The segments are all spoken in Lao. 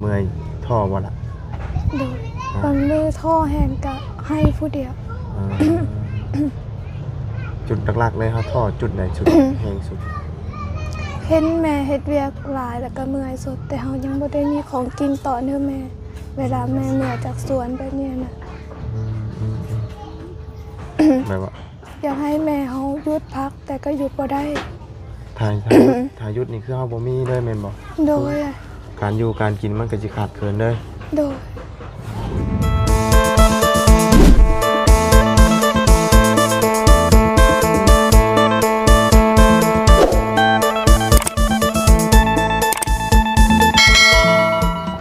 ເມື່ອຍທໍ້ບໍ່ລະ? ໂດຍ ບາງມື້ທໍ້ແຮງກະໄຫ້ຜູ້ດຽວ. ເອີ ຈຸດຫຼັກໆເລີຍ ເຮົາທໍ້ຈຸດໃດສຸດ ແຮງສຸດ? ເຫັນແມ່ເຮັດວຽກຫຼາຍ ແລ້ວກະເມື່ອຍສຸດ ແຕ່ເຮົາຍັງບໍ່ໄດ້ມີຂອງກິນຕອນເດີແມ່ ເວລາແມ່ເມືອຈາກສວນແບບນີ້ນະ. ອືມໆ ແບບວ່າ ຢາກໃຫ້ແມ່ເຮົາຢຸດພັກ ແຕ່ກໍຢຸດບໍ່ໄດ້. ຖ້າ ຖ້າຢຸດ ຖ້າຢຸດນີ້ຄືເຮົາບໍ່ມີເລີຍແມ່ນບໍ່? ໂດຍ ການຢູ່ການກິນມັນກໍຊິຂາດເຂີນເລີຍ. ໂດຍ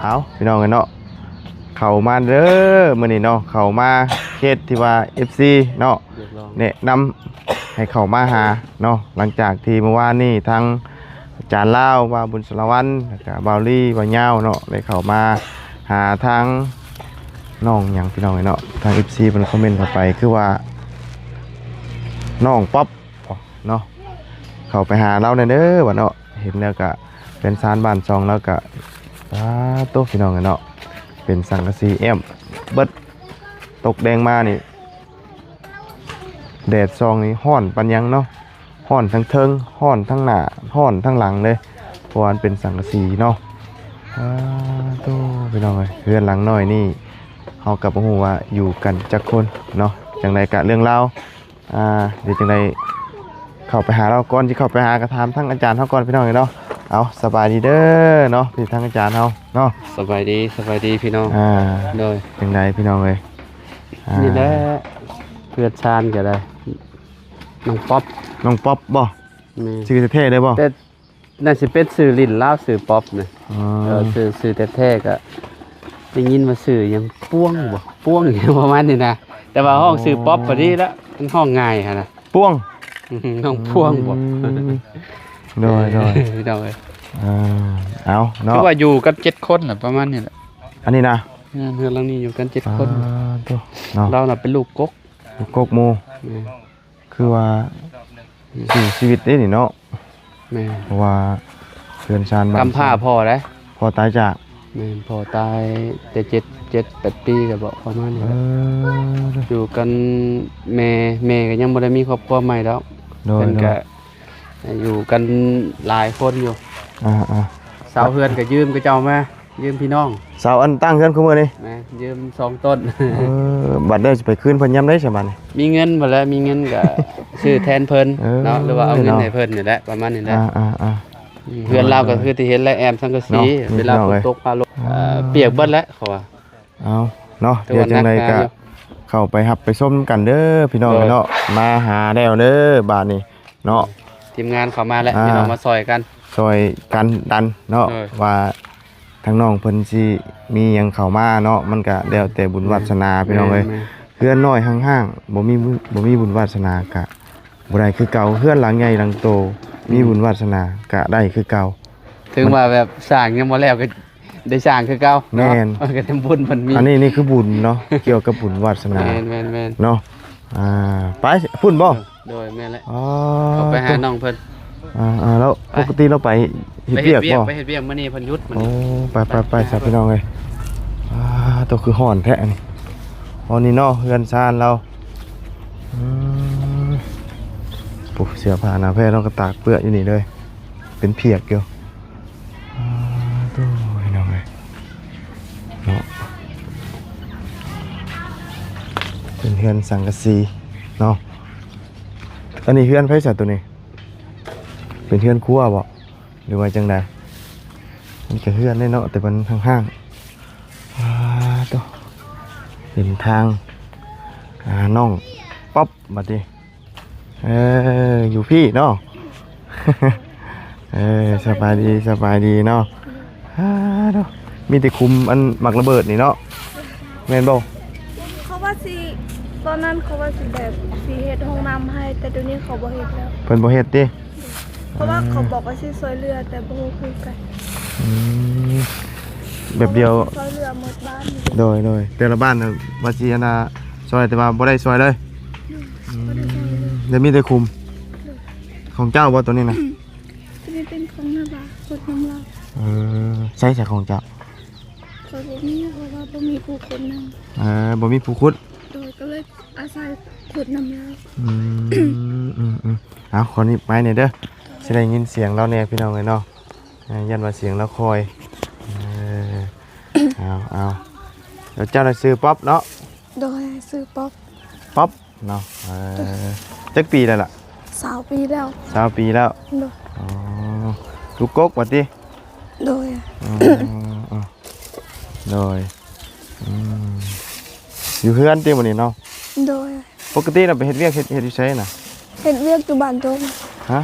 ເອົາ ພີ່ນ້ອງເອີຍເນາະ ເຂົ້າມາເດີມື້ນີ້ເນາະ ເຂົ້າມາເຂດທີ່ວ່າ ເອັຟຊີ ເນາະ ແນະນຳໃຫ້ເຂົ້າມາຫາເນາະ. ຫຼັງຈາກທີ່ມື້ວານນີ້ທາງອາຈານລາວ ບ່າວບຸນສາລະວັນ ແລ້ວກະບ່າວລີ ບ່າວຍາວເນາະ ໄດ້ເຂົ້າມາຫາທາງນ້ອງຫຍັງ ພີ່ນ້ອງເອີຍເນາະ. ທາງ ເອັຟຊີ ເພິ່ນຄອມເມັນເຂົ້າໄປ ຄືວ່ານ້ອງປັອບເນາະ ເຂົ້າໄປຫາລາວແດ່ເດີວ່າເນາະ. ເຫັນແລ້ວກະເປັນຊານບ້ານຊ່ອງລາວກະ ປາໂຕ ພີ່ນ້ອງເອີຍເນາະ ເປັນສັງກະສີແອ້ມເບິດ. ຕົກແດງມານີ້ ແດດສ່ອງນີ້ຮ້ອນປານຫຍັງເນາະ ຮ້ອນທັງເທິງ ຮ້ອນທັງໜ້າ ຮ້ອນທັງຫຼັງເລີຍ ເພາະວ່າມັນເປັນສັງກະສີເນາະ. ປາໂຕ ພີ່ນ້ອງເອີຍ ເຮືອນຫຼັງນ້ອຍນີ້ ເຮົາກໍບໍ່ຮູ້ວ່າຢູ່ກັນຈັກຄົນເນາະ. ຈັ່ງໃດກະເລື່ອງລາວ ອ່າ ດຽວຈັ່ງໃດເຂົ້າໄປຫາລາວ ກ່ອນຊິເຂົ້າໄປຫາກໍຖາມທາງອາຈານເຮົາກ່ອນ ພີ່ນ້ອງເອີຍເນາະ. ເອົາ ສະບາຍດີເດີເນາະ ພີ່ ທາງອາຈານເຮົາເນາະ. ສະບາຍດີ ສະບາຍດີພີ່ນ້ອງ. ອ່າ ໂດຍ ຈັ່ງໃດພີ່ນ້ອງເອີຍ? ອ່າ ນີ້ແຫຼະ ເພື່ອນຊານກໍໄດ້ ນ້ອງປັອບ. ນ້ອງປັອບບໍ່? ແມ່ນ. ຊື່ແທ້ໆເລີຍບໍ່? ແຕ່ ໜ້າຊິເປັນຊື່ຫຼິ້ນລາວ ຊື່ປັອບນະ. ອໍ ເອີ ຊື່ ຊື່ແທ້ໆກະໄດ້ຍິນວ່າຊື່ຫຍັງ ປວງບໍ່ ປວງຫຍັງປະມານນີ້ນະ ແຕ່ວ່າຮ້ອງຊື່ປັອບພໍດີລະ ມັນຮ້ອງງ່າຍຫັ້ນນະ ປວງ. ນ້ອງປວງບໍ່? ອືມ ໂດຍ ໂດຍ ພີ່ນ້ອງເອີຍ. ເອີ ເອົາເນາະ ຄືວ່າຢູ່ກັນເຈັດຄົນລະ ປະມານນີ້ລະ. ອັນນີ້ນະ? ແມ່ນ ເຮືອນຫຼັງນີ້ຢູ່ກັນເຈັດຄົນ. ປາໂຕ ເນາະ ລາວນະເປັນລູກກົກ ລູກກົກໝູ່. ແມ່ນ. ຄືວ່າ ອືມ ສູ້ຊີວິດເດ້ນີ້ເນາະ. ແມ່ນ. ເພາະວ່າເຮືອນຊານບ້ານ ກຳພ້າພໍ່ໄດ໋ ພໍ່ຕາຍຈາກ. ແມ່ນ ພໍ່ຕາຍແຕ່ເຈັດ ເຈັດແປດປີກໍບໍ່ ປະມານນີ້ແຫຼະ. ເອີ ຢູ່ກັນ ແມ່ ແມ່ກໍຍັງບໍ່ໄດ້ມີຄອບຄົວໃໝ່ດອກ. ໂດຍ ເພິ່ນກໍ ໂດຍ ຢູ່ກັນຫຼາຍຄົນຢູ່. ອ່າໆ ເສົາເຮືອນກໍຢືມເຂົາເຈົ້າມາ ຢືມພີ່ນ້ອງ ເສົາອັນຕັ້ງເຮືອນຄູ່ມື້ນີ້. ແມ່ນ ຢືມສອງຕົ້ນ. ເອີ ບັດໄດ້ຊິໄປຄືນເພິ່ນຍາມໃດຊະບາດນີ້? ມີເງິນພຸ້ນແຫຼະ ມີເງິນກໍຊື້ແທນເພິ່ນ. ເອີ ເນາະ ຫຼືວ່າເອົາເງິນໃຫ້ເພິ່ນນີ້ແຫຼະ ປະມານນີ້ແຫຼະ. ອ່າໆໆ ອືມ ເຮືອນລາວກໍຄືທີ່ເຫັນແຫຼະ ແອ້ມສັງກະສີ. ເນາະ ເວລາຝົນຕົກຟ້າລົງ ເອີ ປຽກເບິດແຫຼະ ເຂົາວ່າ. ເອົາເນາະ ດຽວຈັ່ງໃດກໍເຂົ້າໄປຮັບໄປຊົມກັນເດີ ພີ່ນ້ອງເນາະ. ມາຫາແລ້ວເດີບາດນີ້ເນາະ ທີມງານເຂົ້າມາແລ້ວ ອ່າ ພີ່ນ້ອງມາຊ່ອຍກັນ ຊ່ອຍກັນດັນເນາະ. ໂດຍ ວ່າທາງນ້ອງເພິ່ນຊິມີຫຍັງເຂົ້າມາເນາະ ມັນກະແລ້ວແຕ່ບຸນວາດສະໜາ ອືມ ພີ່ນ້ອງເອີຍ. ແມ່ນໆ ເຮືອນນ້ອຍຫ້າງໆ ບໍ່ມີ ບໍ່ມີບຸນວາດສະໜາກະບໍ່ໄດ້ຄືເກົ່າ. ເຮືອນຫຼັງໃຫຍ່ຫຼັງໂຕ ອືມ ມີບຸນວາດສະໜາກະໄດ້ຄືເກົ່າ. ເຖິງວ່າແບບສ້າງຍັງບໍ່ແລ້ວກໍໄດ້ສ້າງຄືເກົ່າ. ແມ່ນ ເນາະ ມັນກໍເປັນບຸນເພິ່ນມີ. ອັນນີ້ນີ້ຄືບຸນເນາະ ກ່ຽວກັບບຸນວາດສະໜາ. ແມ່ນໆໆ ເນາະ. ອ່າ ໄປພຸ້ນບໍ່? ໂດຍ ແມ່ນແຫຼະ. ອໍ ເຂົ້າໄປຫານ້ອງເພິ່ນ. ອ່າໆ ແລ້ວ ໄປ ປົກກະຕິລາວໄປເຮັດວຽກບໍ່? ໄປເຮັດວຽກ ໄປເຮັດວຽກ ມື້ນີ້ເພິ່ນຢຸດ. ໂອ້ ມື້ນີ້ ໄປໆໆ ໄປ ຊະ ໄປ ພີ່ນ້ອງເອີຍ. ອ່າ ໂຕ ຄືຮ້ອນແທ້ອັນນີ້. ອໍ ນີ້ເນາະ ເຮືອນຊານລາວ. ອືມ ໂອ້ ເສື້ອຜ້າໜ້າແພລາວກໍຕາກເປື້ອນຢູ່ນີ້ເລີຍ ເປັນພຽກຢູ່. ອ່າ ໂອ້ ພີ່ນ້ອງເອີຍເນາະ ເປັນເຮືອນສັງກະສີເນາະ. ອັນນີ້ເຮືອນໃຜຊະໂຕນີ້? ເປັນເຮືອນຄົວບໍ່ ຫຼືວ່າຈັ່ງໃດ? ມັນກະເຮືອນເດ້ເນາະ ແຕ່ມັນຫ້າງໆ. ອ່າ ໂຕ ເປັນທາງ ອ່າ ນ້ອງປັອບບາດນີ້. ເອີ ຢູ່ພີ້ເນາະ. ເອີ ສະບາຍດີ ສະບາຍດີເນາະ. ອ່າ ໂຕ ມີແຕ່ຂຸມອັນໝາກລະເບີດນີ້ເນາະ ແມ່ນບໍ່? ເຂົາວ່າຊິ ຕອນນັ້ນເຂົາວ່າຊິແບບຊິເຮັດຫ້ອງນ້ຳໃຫ້ ແຕ່ດຽວນີ້ເຂົາບໍ່ເຮັດແລ້ວ. ເພິ່ນບໍ່ເຮັດຕິ? ເພາະວ່າເຂົາບອກວ່າຊິຊ່ວຍເຫຼືອ ແຕ່ບໍ່ຮູ້ຄືກັນ. ອືມ ແບບດຽວ ເຂົາວ່າຊິຊ່ວຍເຫຼືອໝົດບ້ານ. ໂດຍ ໂດຍ ແຕ່ລະບ້ານວ່າຊິອັນນ່າຊ່ອຍ ແຕ່ວ່າບໍ່ໄດ້ຊ່ອຍເລີຍ. ອືມ ບໍ່ໄດ້ຊ່ອຍເລີຍ ແລ້ວມີແຕ່ຂຸມ. ໂດຍ ຂອງເຈົ້າບໍ່ໂຕນີ້ນະ? ໂຕນີ້ເປັນຂອງນ້າບາ ຄົນນຳລາວ. ເອີ ໃສ ໃສຂອງເຈົ້າ? ຂ້ອຍບໍ່ມີ ເພາະວ່າບໍ່ມີຜູ້ຂຸດນຳ. ເອີ ບໍ່ມີຜູ້ຂຸດ. ໂດຍ ກໍເລີຍອາໄສຂຸດນຳລາວ. ອືມ ອືມ ອືມ ເອົາ ຂໍນີ້ໄປແດ່ເດີ ຊິໄດ້ຍິນສຽງລາວແດ່ພີ່ນ້ອງເອີຍເນາະ. ເອີ ຢ້ານວ່າສຽງລາວຄ່ອຍ. ເອີ ເອົາ ເອົາ ແລ້ວເຈົ້າລະຊື່ປັອບເນາະ? ໂດຍ ຊື່ປັອບ. ປັອບ ເນາະ. ເອີ ຈັກປີແລ້ວລະ? ຊາວປີແລ້ວ. ຊາວປີແລ້ວ. ໂດຍ. ອໍ ລູກກົກວ່າຕິ? ໂດຍ. ອໍ ໂດຍ. ອືມ ຢູ່ເຮືອນຕິມື້ນີ້ເນາະ? ໂດຍ. ປົກກະຕິນະໄປເຮັດວຽກ ເຮັດ ເຮັດຢູ່ໃສນະ? ເຮັດວຽກຢູ່ບ້ານດົງ. ຮະ?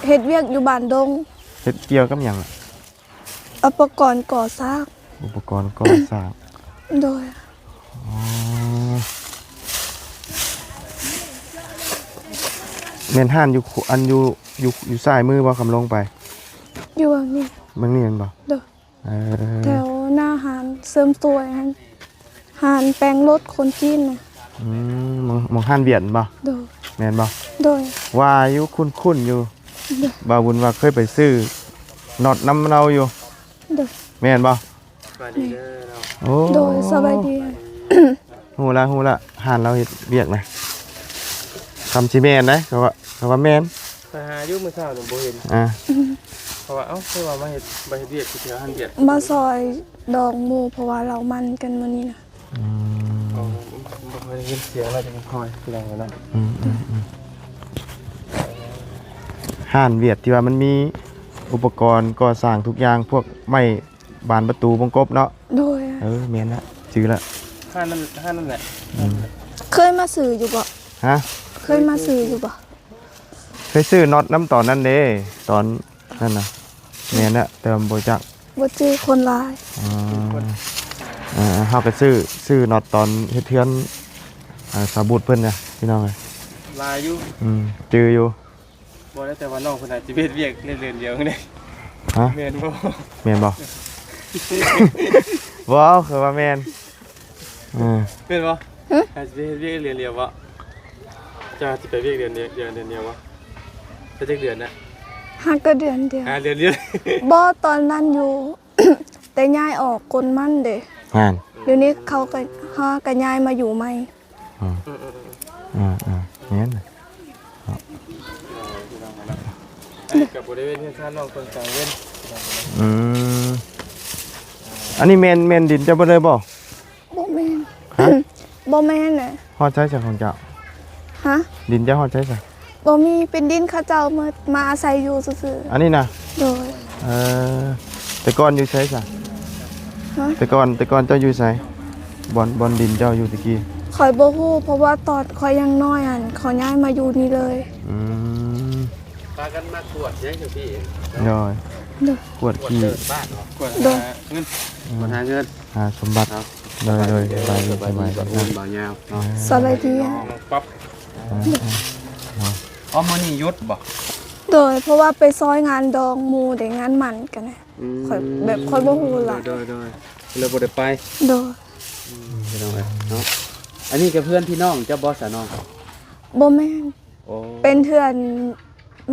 ເຮັດວຽກຢູ່ບ້ານດົງ. ເຮັດກ່ຽວກັບຫຍັງລະ? ອຸປະກອນກໍ່ສ້າງ. ອຸປະກອນກໍ່ສ້າງ. ໂດຍ. ອໍ ແມ່ນຮ້ານຢູ່ ອັນຢູ່ ຢູ່ ຢູ່ຊ້າຍມືບໍ່ ຄຳລົງໄປ? ຢູ່ເບື້ອງນີ້. ເບື້ອງນີ້ແມ່ນບໍ່? ໂດຍ. ເອີ ແຖວໜ້າຮ້ານເສີມສວຍຫັ້ນ. ຮ້ານແປງລົດຄົນຈີນນະ. ອືມ ໝ່ອງ ໝ່ອງຮ້ານຫວຽດແມ່ນບໍ່? ໂດຍ. ແມ່ນບໍ່? ໂດຍ. ວ່າຢູ່ ຄຸ້ນໆຢູ່. ໂດຍ. ບ່າວບຸນວ່າເຄີຍໄປຊື້ນັອດນຳລາວຢູ່. ໂດຍ. ແມ່ນບໍ່? ສະບາຍດີເດີເນາະ. ໂອ້ ໂດຍ ສະບາຍດີ. ຮູ້ລະ ຮູ້ລະ ຮ້ານລາວເຮັດວຽກນະ. ຄຳຊິແມ່ນໄດ໋ ເຂົາວ່າ ເຂົາວ່າແມ່ນ. ໄປຫາຢູ່ມື້ເຊົ້ານີ້ບໍ່ເຫັນ. ອ່າ ເຂົາວ່າ ເອົ້າ ຄືວ່າມາເຮັດ ມາເຮັດວຽກຢູ່ແຖວຮ້ານຫວຽດ ມາຊອຍດອງໝູ່ ເພາະວ່າເຮົາໝັ້ນກັນມື້ນີ້ນະ. ອືມ ບໍ່ຄ່ອຍໄດ້ຍິນສຽງລະ ຈະຄ່ອຍ ພີ່ນ້ອງເນາະ. ອືມ ອືມ ອືມ ຮ້ານຫວຽດທີ່ວ່າມັນມີອຸປະກອນກໍ່ສ້າງທຸກຢ່າງ ພວກໄມ້ບານປະຕູວົງກົບເນາະ. ໂດຍ. ເອີ ແມ່ນລະ ຈື່ລະ ຮ້ານນັ້ນ ຮ້ານນັ້ນແຫຼະ. ອືມ ເຄີຍມາຊື້ຢູ່ບໍ່? ຮະ? ເຄີຍມາຊື້ຢູ່ບໍ່? ເຄີຍຊື້ນັອດນຳຕອນນັ້ນເດ້ ຕອນນັ້ນນະ. ແມ່ນລະ ແຕ່ວ່າບໍ່ຮູ້ຈັກ ບໍ່ຈື່ຄົນຫຼາຍ. ອໍ ເອີ ເຮົາກໍຊື້ ຊື້ນັອດຕອນເຮັດເຮືອນ ອ່າ ສາວບຸດເພິ່ນນະ ພີ່ນ້ອງເອີຍ. ຫຼາຍຢູ່. ອືມ ຈື່ຢູ່. ບໍ່ໄດ້ ແຕ່ວ່ານ້ອງເພິ່ນອາດຈະເຮັດວຽກໄດ້ເດືອນດຽວເດ້. ຮະ? ແມ່ນບໍ່? ແມ່ນບໍ່? ບໍ່ ເຂົາວ່າແມ່ນ. ເອີ ແມ່ນບໍ່? ຫຶ? ອາດຈະໄປເຮັດວຽກເດືອນດຽວບໍ່? ເຈົ້າຊິໄປວຽກເດືອນດຽວ ເດືອນດຽວບໍ່? ໄປຈັກເດືອນນະ? ຫາກໍເດືອນດຽວ. ຫາເດືອນດຽວ. ບໍ່ ຕອນນັ້ນຢູ່ ແຕ່ຍ້າຍອອກກົນມັນເດ້. ຫັ້ນ ດຽວນີ້ເຂົາກໍ ເຮົາກໍຍ້າຍມາຢູ່ໃໝ່. ອືມ ອືມ ອືມ ອືມ ແມ່ນ. ກັບບໍລິເວນເຮືອນຊານນ້ອງເພິ່ນກາງເວັນ. ອືມ ອັນນີ້ແມ່ນ ແມ່ນດິນເຈົ້າເບິດເລີຍບໍ່? ບໍ່ແມ່ນ. ຮະ? ບໍ່ແມ່ນນະ. ຮອດໃສຊະຂອງເຈົ້າ? ຮະ? ດິນເຈົ້າຮອດໃສຊະ? ບໍ່ມີ ເປັນດິນເຂົາເຈົ້າມາ ມາອາໄສຢູ່ຊື່ໆ. ອັນນີ້ນະ? ໂດຍ. ເອີ ແຕ່ກ່ອນຢູ່ໃສຊະ? ຮະ? ແຕ່ກ່ອນ ແຕ່ກ່ອນເຈົ້າຢູ່ໃສ? ບ່ອນ ບ່ອນດິນເຈົ້າຢູ່ແຕ່ກີ້? ຂ້ອຍບໍ່ຮູ້ ເພາະວ່າຕອນຂ້ອຍຍັງນ້ອຍຫັ້ນ ເຂົາຍ້າຍມາຢູ່ນີ້ເລີຍ. ອືມ ພາກັນມາກວດຫຍັງຈັ່ງຊີ້? ໂດຍ. ໂດຍ. ກວດຂີ້ ກວດເດີນບ້ານເນາະ. ກວດ ໂດຍ ຫາເງິນ. ອືມ ກວດຫາເງິນ ຫາສົມບັດ. ໂດຍ ໂດຍ. ສະບາຍດີ ສະບາຍດີ ສະບາຍດີ ບ່າວຍາວເນາະ. ສະບາຍດີ. ປັອບ. ເອີ ເອີ ເນາະ. ອໍ ມື້ນີ້ຢຸດບໍ່? ໂດຍ ເພາະວ່າໄປຊ່ອຍງານດອງໝູ່ເດ້ ງານໝັ້ນກັນນະ. ອືມ ຂ້ອຍແບບຂ້ອຍບໍ່ຮູ້ລະ. ໂດຍ ໂດຍ ໂດຍ. ເລີຍບໍ່ໄດ້ໄປ. ໂດຍ. ອືມ ພີ່ນ້ອງເອີຍເນາະ. ອັນນີ້ກໍເພື່ອນພີ່ນ້ອງເຈົ້າບໍ່ຊະນ້ອງ? ບໍ່ແມ່ນ. ໂອ້ ເປັນເພື່ອນ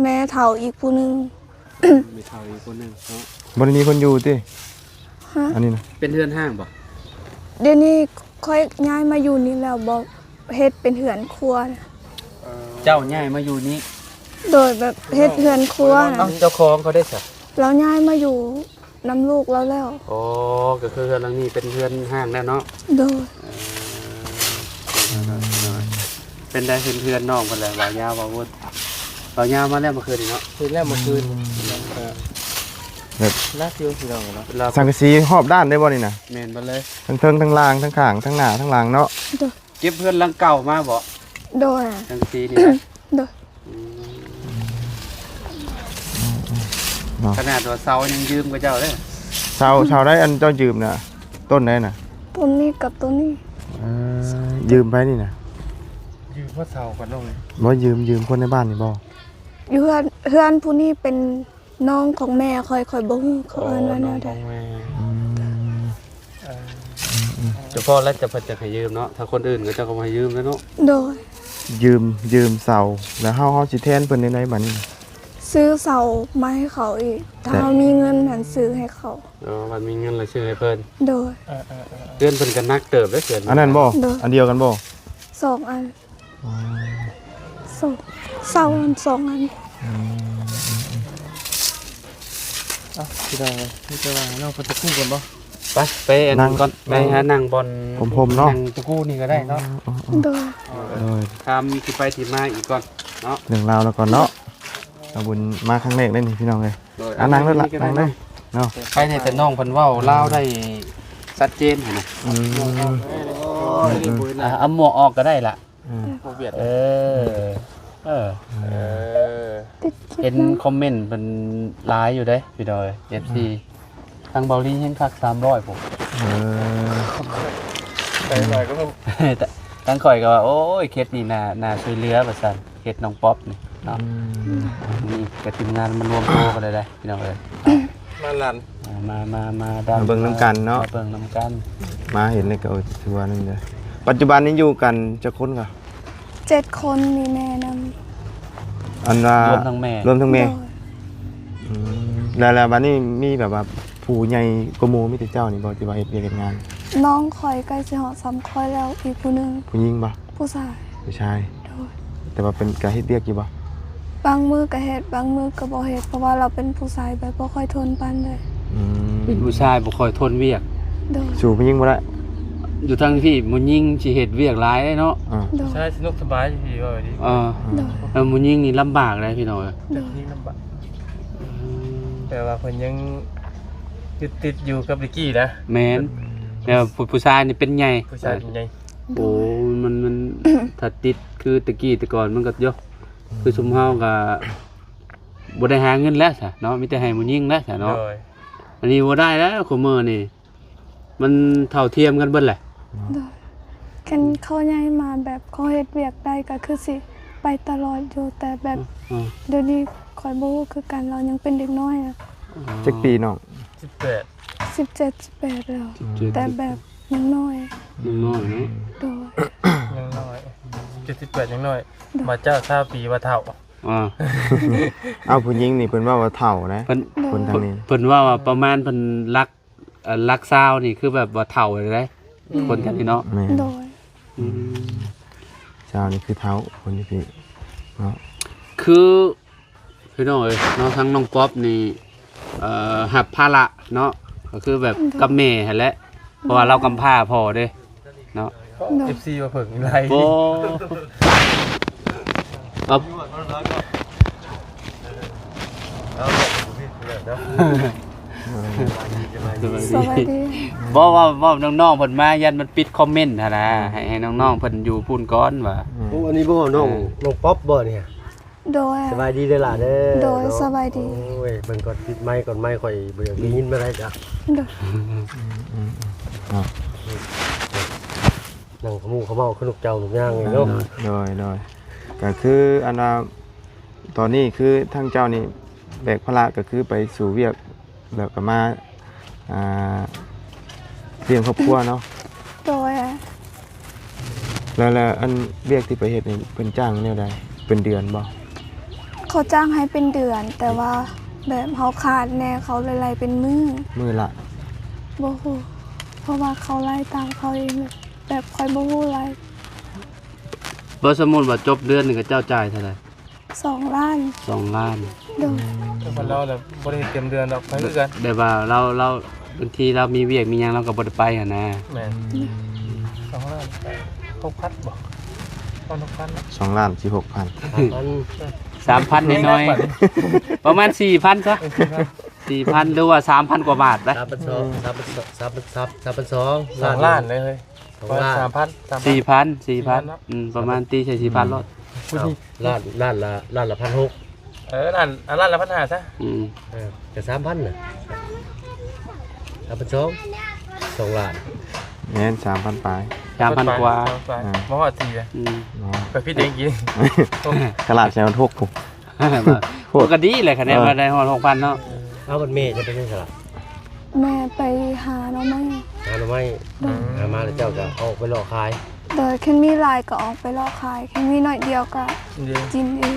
ແມ່ເຖົ້າອີກຜູ້ໜຶ່ງ. ແມ່ເຖົ້າອີກຜູ້ໜຶ່ງເນາະ. ບໍ່ໄດ້ມີຄົນຢູ່ຕິ? ຮະ? ອັນນີ້ນະ ເປັນເຮືອນຮ້າງບໍ່? ດຽວນີ້ຂ້ອຍຍ້າຍມາຢູ່ນີ້ແລ້ວ ບໍ່ ເຮັດເປັນເຮືອນຄົວນະ. ເອີ ເຈົ້າຍ້າຍມາຢູ່ນີ້? ໂດຍ ແບບເຮັດເຮືອນຄົວນະ. ເອົ້າ ເຈົ້າຂອງເຂົາເດ້ຊະ? ລາວຍ້າຍມາຢູ່ນຳລູກລາວແລ້ວ. ອໍ ກໍຄືເຮືອນຫຼັງນີ້ເປັນເຮືອນຮ້າງແລ້ວເນາະ? ໂດຍ. ເອີ ເປັນໄດ້ເຫັນເຮືອນນ້ອງເພິ່ນແລ້ວ ບ່າວຍາວ ບ່າວວຸດ ບ່າວຍາວມາແລ້ວເມື່ອຄືນນີ້ເນາະ? ເຫັນແລ້ວເມື່ອຄືນ. ອືມ ເອີ ແບບໜັກຢູ່ພີ່ນ້ອງເນາະ. ສັງກະສີຮອບດ້ານໄດ້ບໍ່ນີ້ນະ? ແມ່ນເບິດເລີຍ ທັງເທິງທັງລ່າງ ທັງຂ້າງ ທັງໜ້າ ທັງຫຼັງເນາະ. ໂດຍ. ເກັບເຮືອນຫຼັງເກົ່າມາບໍ່? ໂດຍ. ສັງກະສີນີ້ນະ? ໂດຍ. ອືມ ເນາະ ຂະໜາດວ່າເສົາຍັງຢືມເຂົາເຈົ້າເດ້. ເສົາ ເສົາໃດອັນເຈົ້າຢືມນະ? ຕົ້ນໃດນະ? ຕົ້ນນີ້ກັບຕົ້ນນີ້. ເອີ ຢືມໃຜນີ້ນະ? ຢືມພວກເສົາກັນນ້ອງ. ບໍ່ ຢືມ ຢືມຄົນໃນບ້ານນີ້ບໍ່? ຢູ່ເຮືອນ ເຮືອນຜູ້ນີ້ເປັນ ນ້ອງຂອງແມ່ຂ້ອຍ ຂ້ອຍບໍ່ຮູ້ເຂົາເອີ້ນວ່າແນວໃດ. ອໍ ນ້ອງຂອງແມ່. ອືມ ເອີ ອືມໆ ສະເພາະແລ້ວຈະ ເພິ່ນຈະໃຫ້ຢືມເນາະ ຖ້າຄົນອື່ນເຂົາເຈົ້າກໍບໍ່ໃຫ້ຢືມແລ້ວເນາະ. ໂດຍ. ຢືມ ຢືມເສົາ ແລ້ວເຮົາ ເຮົາຊິແທນເພິ່ນແນວໃດບາດນີ້? ຊື້ເສົາມາໃຫ້ເຂົາອີກ ຖ້າເຮົາມີເງິນຫັ້ນຊື້ໃຫ້ເຂົາ. ອໍ ບັດມີເງິນແລ້ວຊື້ໃຫ້ເພິ່ນ. ໂດຍ. ເອີໆໆ ເຮືອນເພິ່ນກໍໜັກເຕີບເດ້ ເຮືອນ. ອັນນັ້ນບໍ່? ໂດຍ. ອັນດຽວກັນບໍ່? ສອງອັນ. ອໍ ສອງ ເສົາອັນສອງອັນ. ອືມ ເອົ້າ ຊິໄດ້ ມີແຕ່ວ່າໃຫ້ນ້ອງເພິ່ນຕະກູ້ກ່ອນບໍ່? ໄປ ໄປອັນນັ້ນກ່ອນ ໄປຫານັ່ງບ່ອນຮົ່ມໆເນາະ ນັ່ງຕະກູ້ນີ້ກໍໄດ້ເນາະ. ອໍ ໂດຍ. ໂດຍ ຖາມທີ່ໄປທີ່ມາອີກກ່ອນເນາະ ເລື່ອງລາວແລ້ວກ່ອນເນາະ. ສາວບຸນມາຄັ້ງແລກເດ້ນີ້ພີ່ນ້ອງເອີຍ. ໂດຍ. ອ່າ ນັ່ງໂລດລະ ນັ່ງເລີຍເນາະ. ໃຄແດ່ ແຕ່ນ້ອງເພິ່ນເວົ້າລາວໄດ້ຊັດເຈນຫັ້ນນະ. ອືມ ອືມໆ ອ່າ ເອົາໝວກອອກກໍໄດ້ລະ. ອືມ ເອີ ເອີ ເອີ ເອີ ເຫັນຄອມເມັນເພິ່ນຫຼາຍຢູ່ເດ້ພີ່ນ້ອງເອີຍ ເອັຟຊີ. ອືມ ທາງເບົາລີແຮງຄັກ ສາມຮ້ອຍພຸ້ນ. ເອີ ໄປຫຼາຍກໍ ທາງຂ້ອຍກໍວ່າ ໂອ້ຍ ເຂດນີ້ໜ້າ ໜ້າຊ່ວຍເຫຼືອວ່າຊັ້ນ ເຂດນ້ອງປັອບນີ້ເນາະ. ອືມ ນີ້ກໍທີມງານມາລວມໂຕກັນໄດ້ ພີ່ນ້ອງເອີຍ. ມາລັນ ອ່າ ມາ ມາ ມາ ມາເບິ່ງນຳກັນເນາະ ມາເບິ່ງນຳກັນ ມາເຫັນແລ້ວກໍຖືວ່ານັ້ນເດີ. ປັດຈຸບັນນີ້ຢູ່ກັນຈັກຄົນຄະ? ເຈັດຄົນ ມີແມ່ນຳ. ອັນວ່າ ລວມທັງແມ່ ລວມທັງແມ່. ໂດຍ. ອືມ ແລ້ວ ແລ້ວບັດນີ້ມີແບບວ່າຜູ້ໃຫຍ່ກວ່າໝູ່ ມີແຕ່ເຈົ້ານີ້ບໍ່ ທີ່ວ່າເຮັດວຽກເຮັດງານ? ນ້ອງຂ້ອຍໃກ້ຊິຮອດສ່ຳຂ້ອຍແລ້ວ ອີກຜູ້ໜຶ່ງ. ຜູ້ຍິງບໍ່? ຜູ້ຊາຍ. ຜູ້ຊາຍ. ໂດຍ. ແຕ່ວ່າເພິ່ນກະເຮັດວຽກຢູ່ບໍ່? ບາງມື້ກະເຮັດ ບາງມື້ກະບໍ່ເຮັດ ເພາະວ່າລາວເປັນຜູ້ຊາຍແບບບໍ່ຄ່ອຍທົນປານໃດ. ອືມ ເປັນຜູ້ຊາຍບໍ່ຄ່ອຍທົນວຽກ. ໂດຍ. ສູ້ຜູ້ຍິງບໍ່ໄດ້ ຢູ່ທາງທີ່ຜູ້ຍິງຊິເຮັດວຽກຫຼາຍເນາະ. ອ່າ ໂດຍ. ຜູ້ຊາຍສະໜຸກສະບາຍຢູ່ ເວົ້າດີ. ເອີ ໂດຍ. ແລ້ວຜູ້ຍິງນີ້ລຳບາກເດ້ພີ່ນ້ອງ. ໂດຍ. ຜູ້ຍິງລຳບາກ ອືມ ແປວ່າເພິ່ນຍັງຍຶດຕິດຢູ່ກັບຕະກີ້ນະ. ແມ່ນ. ແຕ່ວ່າຜູ້ ຜູ້ຊາຍນີ້ເປັນໃຫຍ່ ຜູ້ຊາຍເປັນໃຫຍ່. ໂດຍ. ໂອ້ ມັນ ມັນ ຖ້າຕິດຄືຕະກີ້ແຕ່ກ່ອນມັນກໍ ໂຍ ຄືຊຸມເຮົາກໍບໍ່ໄດ້ຫາເງິນແລ້ວຊະເນາະ ມີແຕ່ໃຫ້ຜູ້ຍິງແລ້ວຊະເນາະ. ໂດຍ. ອັນນີ້ບໍ່ໄດ້ແລ້ວ ຄູ່ມື້ນີ້ມັນເທົ່າທຽມກັນເບິດແຫຼະ. ໂດຍ. ຄັນເຂົາໃຫຍ່ມາແບບເຂົາເຮັດວຽກໄດ້ກໍຄືຊິໄປຕະຫຼອດຢູ່ ແຕ່ແບບ ອືມ ດຽວນີ້ຂ້ອຍບໍ່ຮູ້ຄືກັນ ລາວຍັງເປັນເດັກນ້ອຍ. ອໍ ຈັກປີນ້ອງ? ສິບແປດ ສິບເຈັດ ສິບແປດແລ້ວ. ສິບເຈັດ ແຕ່ແບບຍັງນ້ອຍ ຍັງນ້ອຍເນາະ. ໂດຍ. ຍັງນ້ອຍ ສິບເຈັດ ສິບແປດ ຍັງນ້ອຍ. ໂດຍ. ມາເຈົ້າຊາວປີວ່າເຖົ້າ. ອ່າ ເອົາ ຜູ້ຍິງນີ້ເພິ່ນເວົ້າວ່າເຖົ້ານະ. ເພິ່ນ ໂດຍ ຄົນທາງນີ້ ເພິ່ນເວົ້າວ່າປະມານເພິ່ນຫຼັກ ເອີ ຫຼັກຊາວນີ້ຄືແບບວ່າເຖົ້າເລີຍເດ້. ອືມ ຄົນທາງນີ້ເນາະ. ແມ່ນ. ໂດຍ. ອືມ ຊາວນີ້ຄືເຖົ້າ ຄົນຢູ່ພີ້ເນາະ. ຄື ພີ່ນ້ອງເອີຍເນາະ ທາງນ້ອງປັອບນີ້ ເອີ ຮັບພາລະເນາະ ກໍຄືແບບ ໂດຍ ກັບແມ່ຫັ້ນແຫຼະ ເພາະວ່າລາວກຳພ້າພໍ່ເດ້ເນາະ. ໂດຍ. ເອັຟຊີວ່າເຜິ້ງໄລ ບໍ່ ເອົາ ສະບາຍດີ ສະບາຍດີ. ບໍ່ ເວົ້າ ເວົ້ານ້ອງໆເພິ່ນມາ ຢ້ານມັນປິດຄອມເມັນຫັ້ນນະ. ໃຫ້ ໃຫ້ນ້ອງໆເພິ່ນຢູ່ພຸ້ນກ່ອນວ່າ. ໂອ້ ອັນນີ້ບໍ່ນ້ອງ ເອີ ນ້ອງປັອບບໍ່ນີ້? ໂດຍ. ສະບາຍດີເດີຫຼ້າເດີ. ໂດຍ ເນາະ ສະບາຍດີ. ໂອ້ຍ ເບິ່ງກ່ອນ ປິດໄມກ່ອນ ໄມຂ້ອຍບໍ່ຢາກໄດ້ຍິນປານໃດຈ້ະ. ໂດຍ. ອືມໆໆ ເນາະ ນັ່ງຂະໝູຂະເມົາຄືນົກເຈົ້ານົກຍ່າງນີ້ເນາະ. ໂດຍໆ ກໍຄືອັນວ່າ ຕອນນີ້ຄືທາງເຈົ້ານີ້ແບກພາລະ ກໍຄືໄປສູ່ວຽກ ແລ້ວກໍມາ ອ່າ ລ້ຽງຄອບຄົວເນາະ. ໂດຍ. ແລ້ວ ແລ້ວອັນວຽກທີ່ໄປເຮັດນີ້ ເພິ່ນຈ້າງແນວໃດ? ເປັນເດືອນບໍ່? ເຂົາຈ້າງໃຫ້ເປັນເດືອນ ແຕ່ວ່າແບບເຮົາຂາດແດ່ ເຂົາເລີຍໄລ່ເປັນມື້. ມື້ລະ? ບໍ່ຮູ້ ເພາະວ່າເຂົາໄລ່ຕາມເຂົາເອງ ແບບຂ້ອຍບໍ່ຮູ້ໄລ່. ບໍ່ ສົມມຸດວ່າຈົບເດືອນໜຶ່ງ ເຂົາເຈົ້າຈ່າຍເທົ່າໃດ? ສອງລ້ານ. ສອງລ້ານ. ໂດຍ. ແຕ່ວ່າລາວລະບໍ່ໄດ້ເຮັດເຕັມເດືອນດອກ ໄປຄືກັນ. ແບບວ່າລາວ ລາວ ບາງທີລາວມີວຽກມີຫຍັງ ລາວກໍບໍ່ໄດ້ໄປຫັ້ນນະ. ແມ່ນ. ອືມ ສອງລ້ານ ຫົກພັນບໍ່? ປະມານຫົກພັນ. ສອງລ້ານສິບຫົກພັນ. ສາມພັນ ສາມພັນໜ້ອຍໆ ປະມານສີ່ພັນຊະ. ເອີ ສີ່ພັນ ສີ່ພັນ ຫຼືວ່າສາມພັນກວ່າບາດນະ. ສາມພັນສອງ ສາມພັນສອງ ສາມພັນສອງ ສອງລ້ານເລີຍ. ສອງລ້ານ ສາມພັນ ສາມພັນ ສີ່ພັນ ສີ່ພັນເນາະ. ອືມ ປະມານຕີໃສ່ສີ່ພັນໂລດ. ອືມ ລ້ານ ລ້ານລະ ລ້ານລະພັນຫົກ. ເອີ ລ້ານ ອ່າ ລ້ານລະພັນຫ້າຊະ. ອືມ ເອີ ກໍສາມພັນນະ ສາມພັນສອງ ສອງລ້ານ. ແມ່ນ ສາມພັນປາຍ ສາມພັນກວ່າ. ສາມພັນປາຍ ອ່າ ບໍ່ຮອດສີ່ເດ້. ອືມ ບໍ່ຮອດ ຂ້ອຍຜິດເອງອີກ. ຂະໜາດໃສ່ມັນຫົກພຸ້ນ. ໂຄດ ກໍດີແຫຼະ ຄະແນນ ເອີ ວ່າໄດ້ຮອດຫົກພັນເນາະ. ເອົາ ບັດແມ່ຈະໄປໃສລະ? ແມ່ໄປຫາໜໍ່ໄມ້. ຫາໜໍ່ໄມ້. ໂດຍ. ຫາມາແລ້ວເຈົ້າກໍອອກໄປເລາະຂາຍ. ໂດຍ. ຄັນມີຫຼາຍກໍອອກໄປເລາະຂາຍ ຄັນມີໜ້ອຍດຽວກໍ ໂດຍ ກິນເອງ.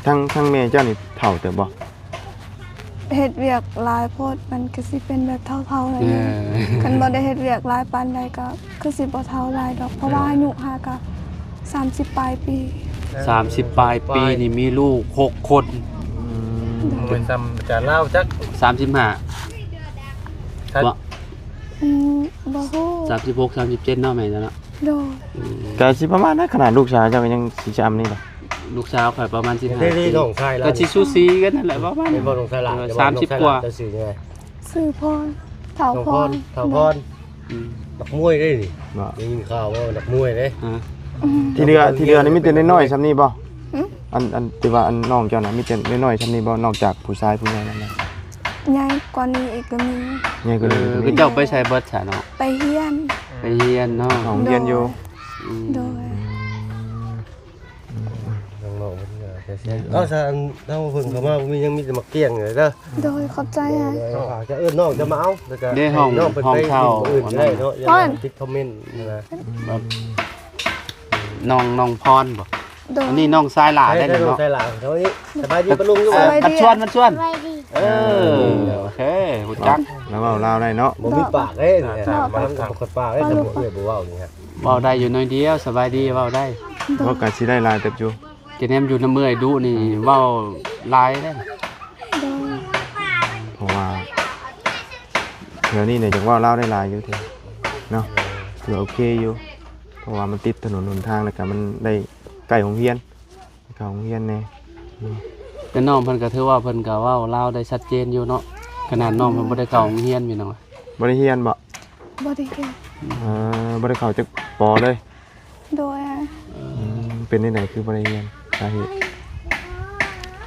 ທັງ ທັງແມ່ເຈົ້ານີ້ເຖົ້າເຕີບບໍ່? ເຮັດວຽກຫຼາຍໂພດ ມັນກໍຊິເປັນແບບເຖົ້າໆ ໜ້ອຍໜຶ່ງ. ເອີ ຄັນບໍ່ໄດ້ເຮັດວຽກຫຼາຍປານໃດ ກໍຄືຊິບໍ່ເຖົ້າຫຼາຍດອກ ເພາະວ່າ ເອີ ອາຍຸຫາກໍສາມສິບປາຍປີ. ສາມສິບປາຍປີນີ້ມີລູກຫົກຄົນ. ອືມ ໂດຍ ບໍ່ແມ່ນສ່ຳອາຈານລາວຈັກ ສາມສິບຫ້າ ຄັບ ບໍ່? ອືມ ບໍ່ຮູ້ ສາມສິບຫົກ ສາມສິບເຈັດ ເນາະ ແມ່ນແລ້ວເນາະ. ໂດຍ ອືມ ກະຊິປະມານນັ້ນ ຂະໜາດລູກສາວເຈົ້າກໍຍັງຊິຊ່ຳນີ້ລະ. ລູກສາວຂ້ອຍປະມານສິບຫ້າ ເດ້ ປີ ນ້ອງຊາຍລາວ ກໍຊິສູສີກັນນັ້ນແຫຼະ ປະມານ ເຫັນບໍ່ ນ້ອງຊາຍລາວ ເອີ ເຈົ້າວ່າ ສາມສິບກວ່າ ນ້ອງຊາຍລາວເຈົ້າຊື່ຫຍັງ? ຊື່ພອນ ທ້າວພອນ ທ້າວພອນ ອືມ ນັກມວຍເດ້ນີ້ ບໍ່ ໄດ້ຍິນຂ່າວວ່ານັກມວຍເດ້. ອືມ ທີ່ເຫຼືອ ທີ່ເຫຼືອນີ້ມີແຕ່ນ້ອຍໆ ຊ່ຳນີ້ບໍ່? ຫື? ອັນ ອັນທີ່ວ່າອັນນ້ອງເຈົ້ານະ ມີແຕ່ນ້ອຍໆ ຊ່ຳນີ້ບໍ່? ນອກຈາກຜູ້ຊາຍຜູ້ໃຫຍ່ນັ້ນນະ ໃຫຍ່ກວ່ານີ້ອີກກໍມີ. ໃຫຍ່ກວ່ານີ້ກໍມີ. ເອີ ເຂົາເຈົ້າໄປໃສເບິດຊະເນາະ? ໄປຮຽນ ໄປຮຽນເນາະ. ໂຮງຮຽນຢູ່. ໂດຍ ອືມ ໂດຍ ອືມ ອືມ ອືມ ນ້ອງໆ ເພິ່ນກໍແຊວຍໆ. ອືມ ເອົາຊະ ອັນເຮົາເພິ່ງເຂົ້າມາ ບໍ່ມີຫຍັງ ມີແຕ່ໝາກກ້ຽງນີ້ເດີ. ໂດຍ ຂອບໃຈ. ໂດຍ ເອົາ ເອີ້ນນ້ອງຈະມາເອົາ ແລ້ວກໍ ເດ້ ຫ້ອງ ເອີ້ນນ້ອງເພິ່ນ ຫ້ອງເຊົ່າ ໄປ ອັນນັ້ນ ເນາະ ຢ່າ ເພິ່ນ ຕິດຄອມເມັນນະ ອືມ ແບບ ອືມ ນ້ອງ ນ້ອງພອນບໍ່? ໂດຍ ອັນນີ້ນ້ອງຊາຍຫຼ້າໄດ້ເນາະ. ນ້ອງຊາຍຫຼ້າເຮົານີ້. ສະບາຍດີປ້າລຸງຢູ່ບໍ່? ເອີ ສະບາຍດີ ມັນຊວນ ມັນຊວນ. ເອີ ໂອເຄ ຮູ້ຈັກ ລາວເວົ້າລາວໄດ້ເນາະ. ບໍ່ມີປາກເດ້ ເນາະ ມັນບໍ່ຄ່ອຍປາກເດ້ ເວົ້າໄດ້ຢູ່ໜ້ອຍດຽວ. ສະບາຍດີ ເວົ້າໄດ້. ໂດຍ ເວົ້າກໍຊິໄດ້ຫຼາຍເຕີບຢູ່. ຈະແນມຢູ່ນຳເອື້ອຍດຸນີ້ ເວົ້າຫຼາຍເດ້. ໂດຍ ເພາະວ່າແຖວນີ້ນີ້ຢາກເວົ້າລາວໄດ້ຫຼາຍຢູ່ເດເນາະ ຖືວ່າໂອເຄຢູ່. ເພາະວ່າມັນຕິດຖະໜົນຫົນທາງ ແລ້ວກໍມັນໄດ້ໃກ້ໂຮງຮຽນ ເຂົ້າໂຮງຮຽນແດ່ເນາະ. ແຕ່ນ້ອງເພິ່ນກໍຖືວ່າເພິ່ນກໍເວົ້າລາວໄດ້ຊັດເຈນຢູ່ເນາະ ຂະໜາດນ້ອງເພິ່ນບໍ່ໄດ້ເຂົ້າໂຮງຮຽນ ພີ່ນ້ອງ. ບໍ່ໄດ້ຮຽນບໍ່? ບໍ່ໄດ້ຮຽນ. ເອີ ບໍ່ໄດ້ເຂົ້າຈັກ ປ.ເລີຍ? ໂດຍ. ອືມ ເປັນຈັ່ງໃດຄືບໍ່ໄດ້ຮຽນ? ສາເຫດ?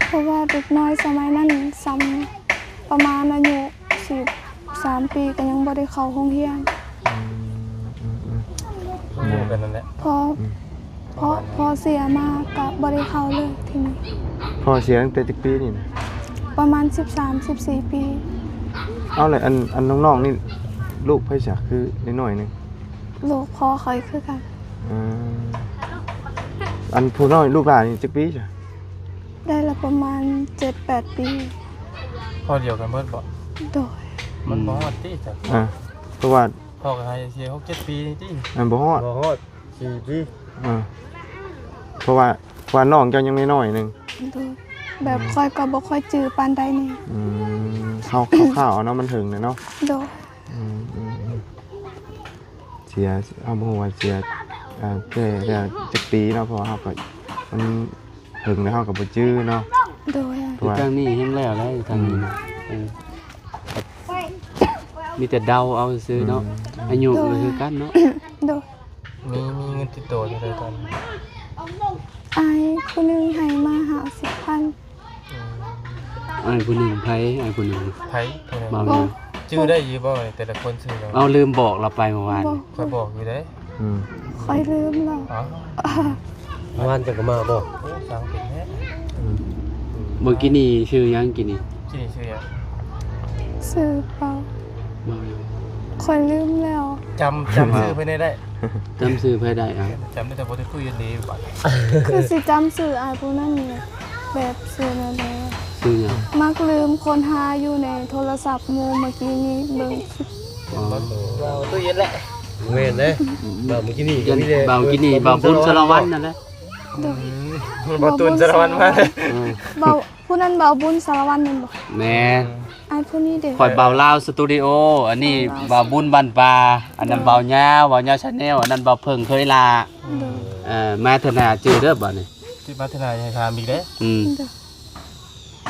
ເພາະວ່າເດັກນ້ອຍສະໄໝນັ້ນ ສ່ຳປະມານອາຍຸສິບສາມປີ ກໍຍັງບໍ່ໄດ້ເຂົ້າໂຮງຮຽນ. ອືມ ອືມ ອືມ ໝູ່ກັນນັ້ນແຫຼະ. ພໍ ອືມ ພໍ ພໍເສຍມາກໍບໍ່ໄດ້ເຂົ້າເລີຍທີນີ້. ພໍ່ເສຍຕັ້ງແຕ່ຈັກປີນີ້ນະ? ປະມານສິບສາມ ສິບສີ່ປີ. ເອົາແຫຼະ ອັນ ອັນນ້ອງໆນີ້ ລູກໃຜຊະ ຄືນ້ອຍໆໜຶ່ງ? ລູກພໍ່ຂ້ອຍຄືກັນ. ເອີ ອັນຜູ້ນ້ອຍ ລູກຫຼ້ານີ້ຈັກປີຊະ? ໄດ້ລະປະມານເຈັດແປດປີ. ພໍ່ດຽວກັນເບິດບໍ່? ໂດຍ. ມັນບໍ່ຮອດຕິຊະ? ອືມ ອ່າ ເພາະວ່າ ພໍ່ກໍໃຫ້ເສຍຫົກເຈັດປີຕິ. ມັນບໍ່ຮອດ ບໍ່ຮອດສີ່ປີ. ເອີ ເພາະວ່າ ເພາະວ່ານ້ອງເຈົ້າຍັງນ້ອຍໆໜຶ່ງ. ໂດຍ. ແບບ ອືມ ຂ້ອຍກໍບໍ່ຄ່ອຍຈື່ປານໃດນີ້. ອືມ ເຮົາ ຄ່າວໆເນາະ ມັນເຖິງແລ້ວເນາະ. ໂດຍ. ອືມ ອືມ ອືມ ເສຍ ເຮົາບໍ່ຮູ້ວ່າເສຍ ເອີ ແຕ່ ແຕ່ຈັກປີເນາະ ເພາະວ່າເຮົາກໍ ມັນເຖິງແລ້ວເຮົາກໍບໍ່ຈື່ເນາະ. ໂດຍ. ເພາະວ່າ ທາງນີ້ແຮ່ງແລ້ວແລ້ວ ທາງນີ້ນະ. ອືມ ເອີ ມີແຕ່ເດົາເອົາຊື່ເນາະ. ອືມ ອາຍຸ ໂດຍ ກໍຄືກັນເນາະ. ໂດຍ. ມີ ມີເງິນຕິດໂຕເທົ່າໃດຕອນນີ້? ອ້າຍຜູ້ໜຶ່ງໃຫ້ມາຫ້າສິບພັນ. ອືມ ອ້າຍຜູ້ໜຶ່ງໃຜ? ອ້າຍຜູ້ໜຶ່ງໃຜ? ເວົ້າ ບໍ່ ຫຍັງ? ຈື່ໄດ້ຢູ່ບໍ່ ແຕ່ລະຄົນຊື່ຫຍັງ? ເອົາ ລືມບອກລາວໄປເມື່ອວານ. ບໍ່ ຂ້ອຍບອກຢູ່ເດ້. ອືມ ຂ້ອຍລືມແລ້ວ. ອ້າວ ເມື່ອວານເຈົ້າກໍມາບໍ່? ໂອ້ ຊ່າງເປັນແທ້. ອືມ ມື້ກີ້ນີ້ຊື່ຫຍັງ? ກີ້ນີ້ ກີ້ນີ້ຊື່ຫຍັງ? ຊື່ເປົາ. ເປົາຫຍັງ? ຂ້ອຍລືມແລ້ວ. ຈຳ ຈຳຊື່ເພິ່ນໄດ້? ຈຳຊື່ໃຜໄດ້? ເອົ້າ ຈຳໄດ້ແຕ່ບໍ່ໄດ້ຄຸຍກັນເດ້ບັດ. ຄືຊິຈຳຊື່ອ້າຍຜູ້ນັ້ນແບບຊື່ແນວໃດ? ຊື່ຫຍັງ? ມັກລືມຄົ້ນຫາຢູ່ໃນໂທລະສັບໝູ່ ມື້ກີ້ນີ້ເບິ່ງຄລິບ. ອໍ ເວົ້າຕູ້ເຢັນແຫຼະ. ແມ່ນເດ້. ອືມ ເວົ້າມື້ກີ້ນີ້ ເວົ້າມື້ກີ້ນີ້ ເວົ້າບຸນສາລະວັນນັ້ນແຫຼະ. ໂດຍ. ອືມ ບໍ່ຕູນສາລະວັນມາ. ເອີ ເວົ້າ ຜູ້ນັ້ນເບົາບຸນສາລະວັນແມ່ນບໍ່? ແມ່ນ. ອ້າຍຜູ້ນີ້ເດ? ຂ້ອຍເບົາລາວສະຕູດິໂອ ອັນນີ້ເບົາບຸນບ້ານປ່າ ອັນນັ້ນເບົາຍາວ ເບົາຍາວແຊນແນວ ອັນນັ້ນເບົາເຜິ້ງເຄີຍລາ. ໂດຍ. ເອີ ມາເທື່ອໜ້າຈື່ເດີບາດນີ້ ຊິມາເທື່ອໜ້າຢ່າໃຫ້ຖາມອີກເດ້. ອືມ ໂດຍ.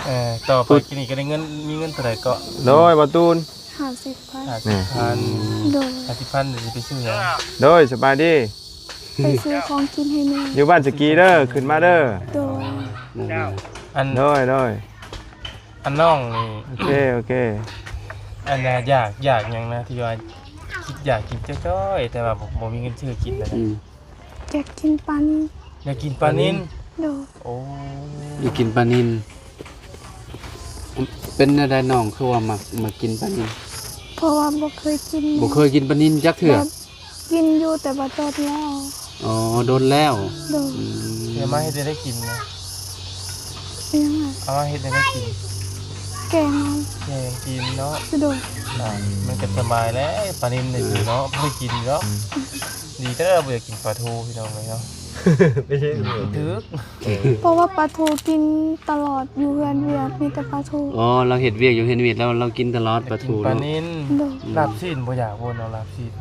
ເອີ ຕໍ່ໄປກີ້ນີ້ກໍໄດ້ເງິນ ມີເງິນເທົ່າໃດເກາະ? ໂດຍ ບ່າວຕູນ. ຫ້າສິບພັນ. ຫ້າສິບພັນ. ໂດຍ. ຫ້າສິບພັນນີ້ຊິໄປຊື້ຫຍັງ? ໂດຍ ສະບາຍດີ. ໄປຊື້ຂອງກິນໃຫ້ແມ່. ຢູ່ບ້ານສະກີເດີ ຂຶ້ນມາເດີ. ໂດຍ. ອັນ ໂດຍ ໂດຍ. ອັນນ້ອງນີ້ ໂອເຄ ໂອເຄ. ອັນນ່າ ຢາກ ຢາກຫຍັງນະ ທີ່ວ່າຄິດຢາກກິນຈ້ອຍໆ ແຕ່ວ່າບໍ່ ບໍ່ມີເງິນຊື້ກິນນະ? ອືມ ຢາກກິນປານິນ. ຢາກກິນປານິນ? ໂດຍ. ໂອ້ ຢາກກິນປານິນ. ເປັນແນວໃດນ້ອງຄືວ່າມັກ ມັກກິນປານິນ? ເພາະວ່າບໍ່ເຄີຍກິນ. ບໍ່ເຄີຍກິນປານິນຈັກເທື່ອ? ແບບ ກິນຢູ່ແຕ່ວ່າດົນແລ້ວ. ອໍ ດົນແລ້ວ. ໂດຍ. ອືມ ເຮັດມາເຮັດໄດ້ກິນນະ? ເປັນຫຍັງລະ? ເອົາມາເຮັດແນວໃດກິນ? ແກງ ແກງກິນເນາະ. ໂດຍ. ອ່າ ມັນກໍສະບາຍແຫຼະ ປານິນນີ້ເນາະ ບໍ່ໄດ້ກິນເນາະ. ດີແທ້ບໍ່ຢາກກິນປາທູພີ່ນ້ອງເອີຍເນາະ. ເປັນຫຍັງ? ຖືກ ເພາະວ່າປາທູກິນຕະຫຼອດ ຢູ່ເຮືອນວຽກມີແຕ່ປາທູ. ອໍ ລາວເຮັດວຽກຢູ່ເຮືອນວຽກ ລາວ ລາວກິນຕະຫຼອດປາທູເນາະ. ປານິນ. ໂດຍ. ລາບຊີ້ນບໍ່ຢາກບໍ່ເນາະ ລາບຊີ້ນ?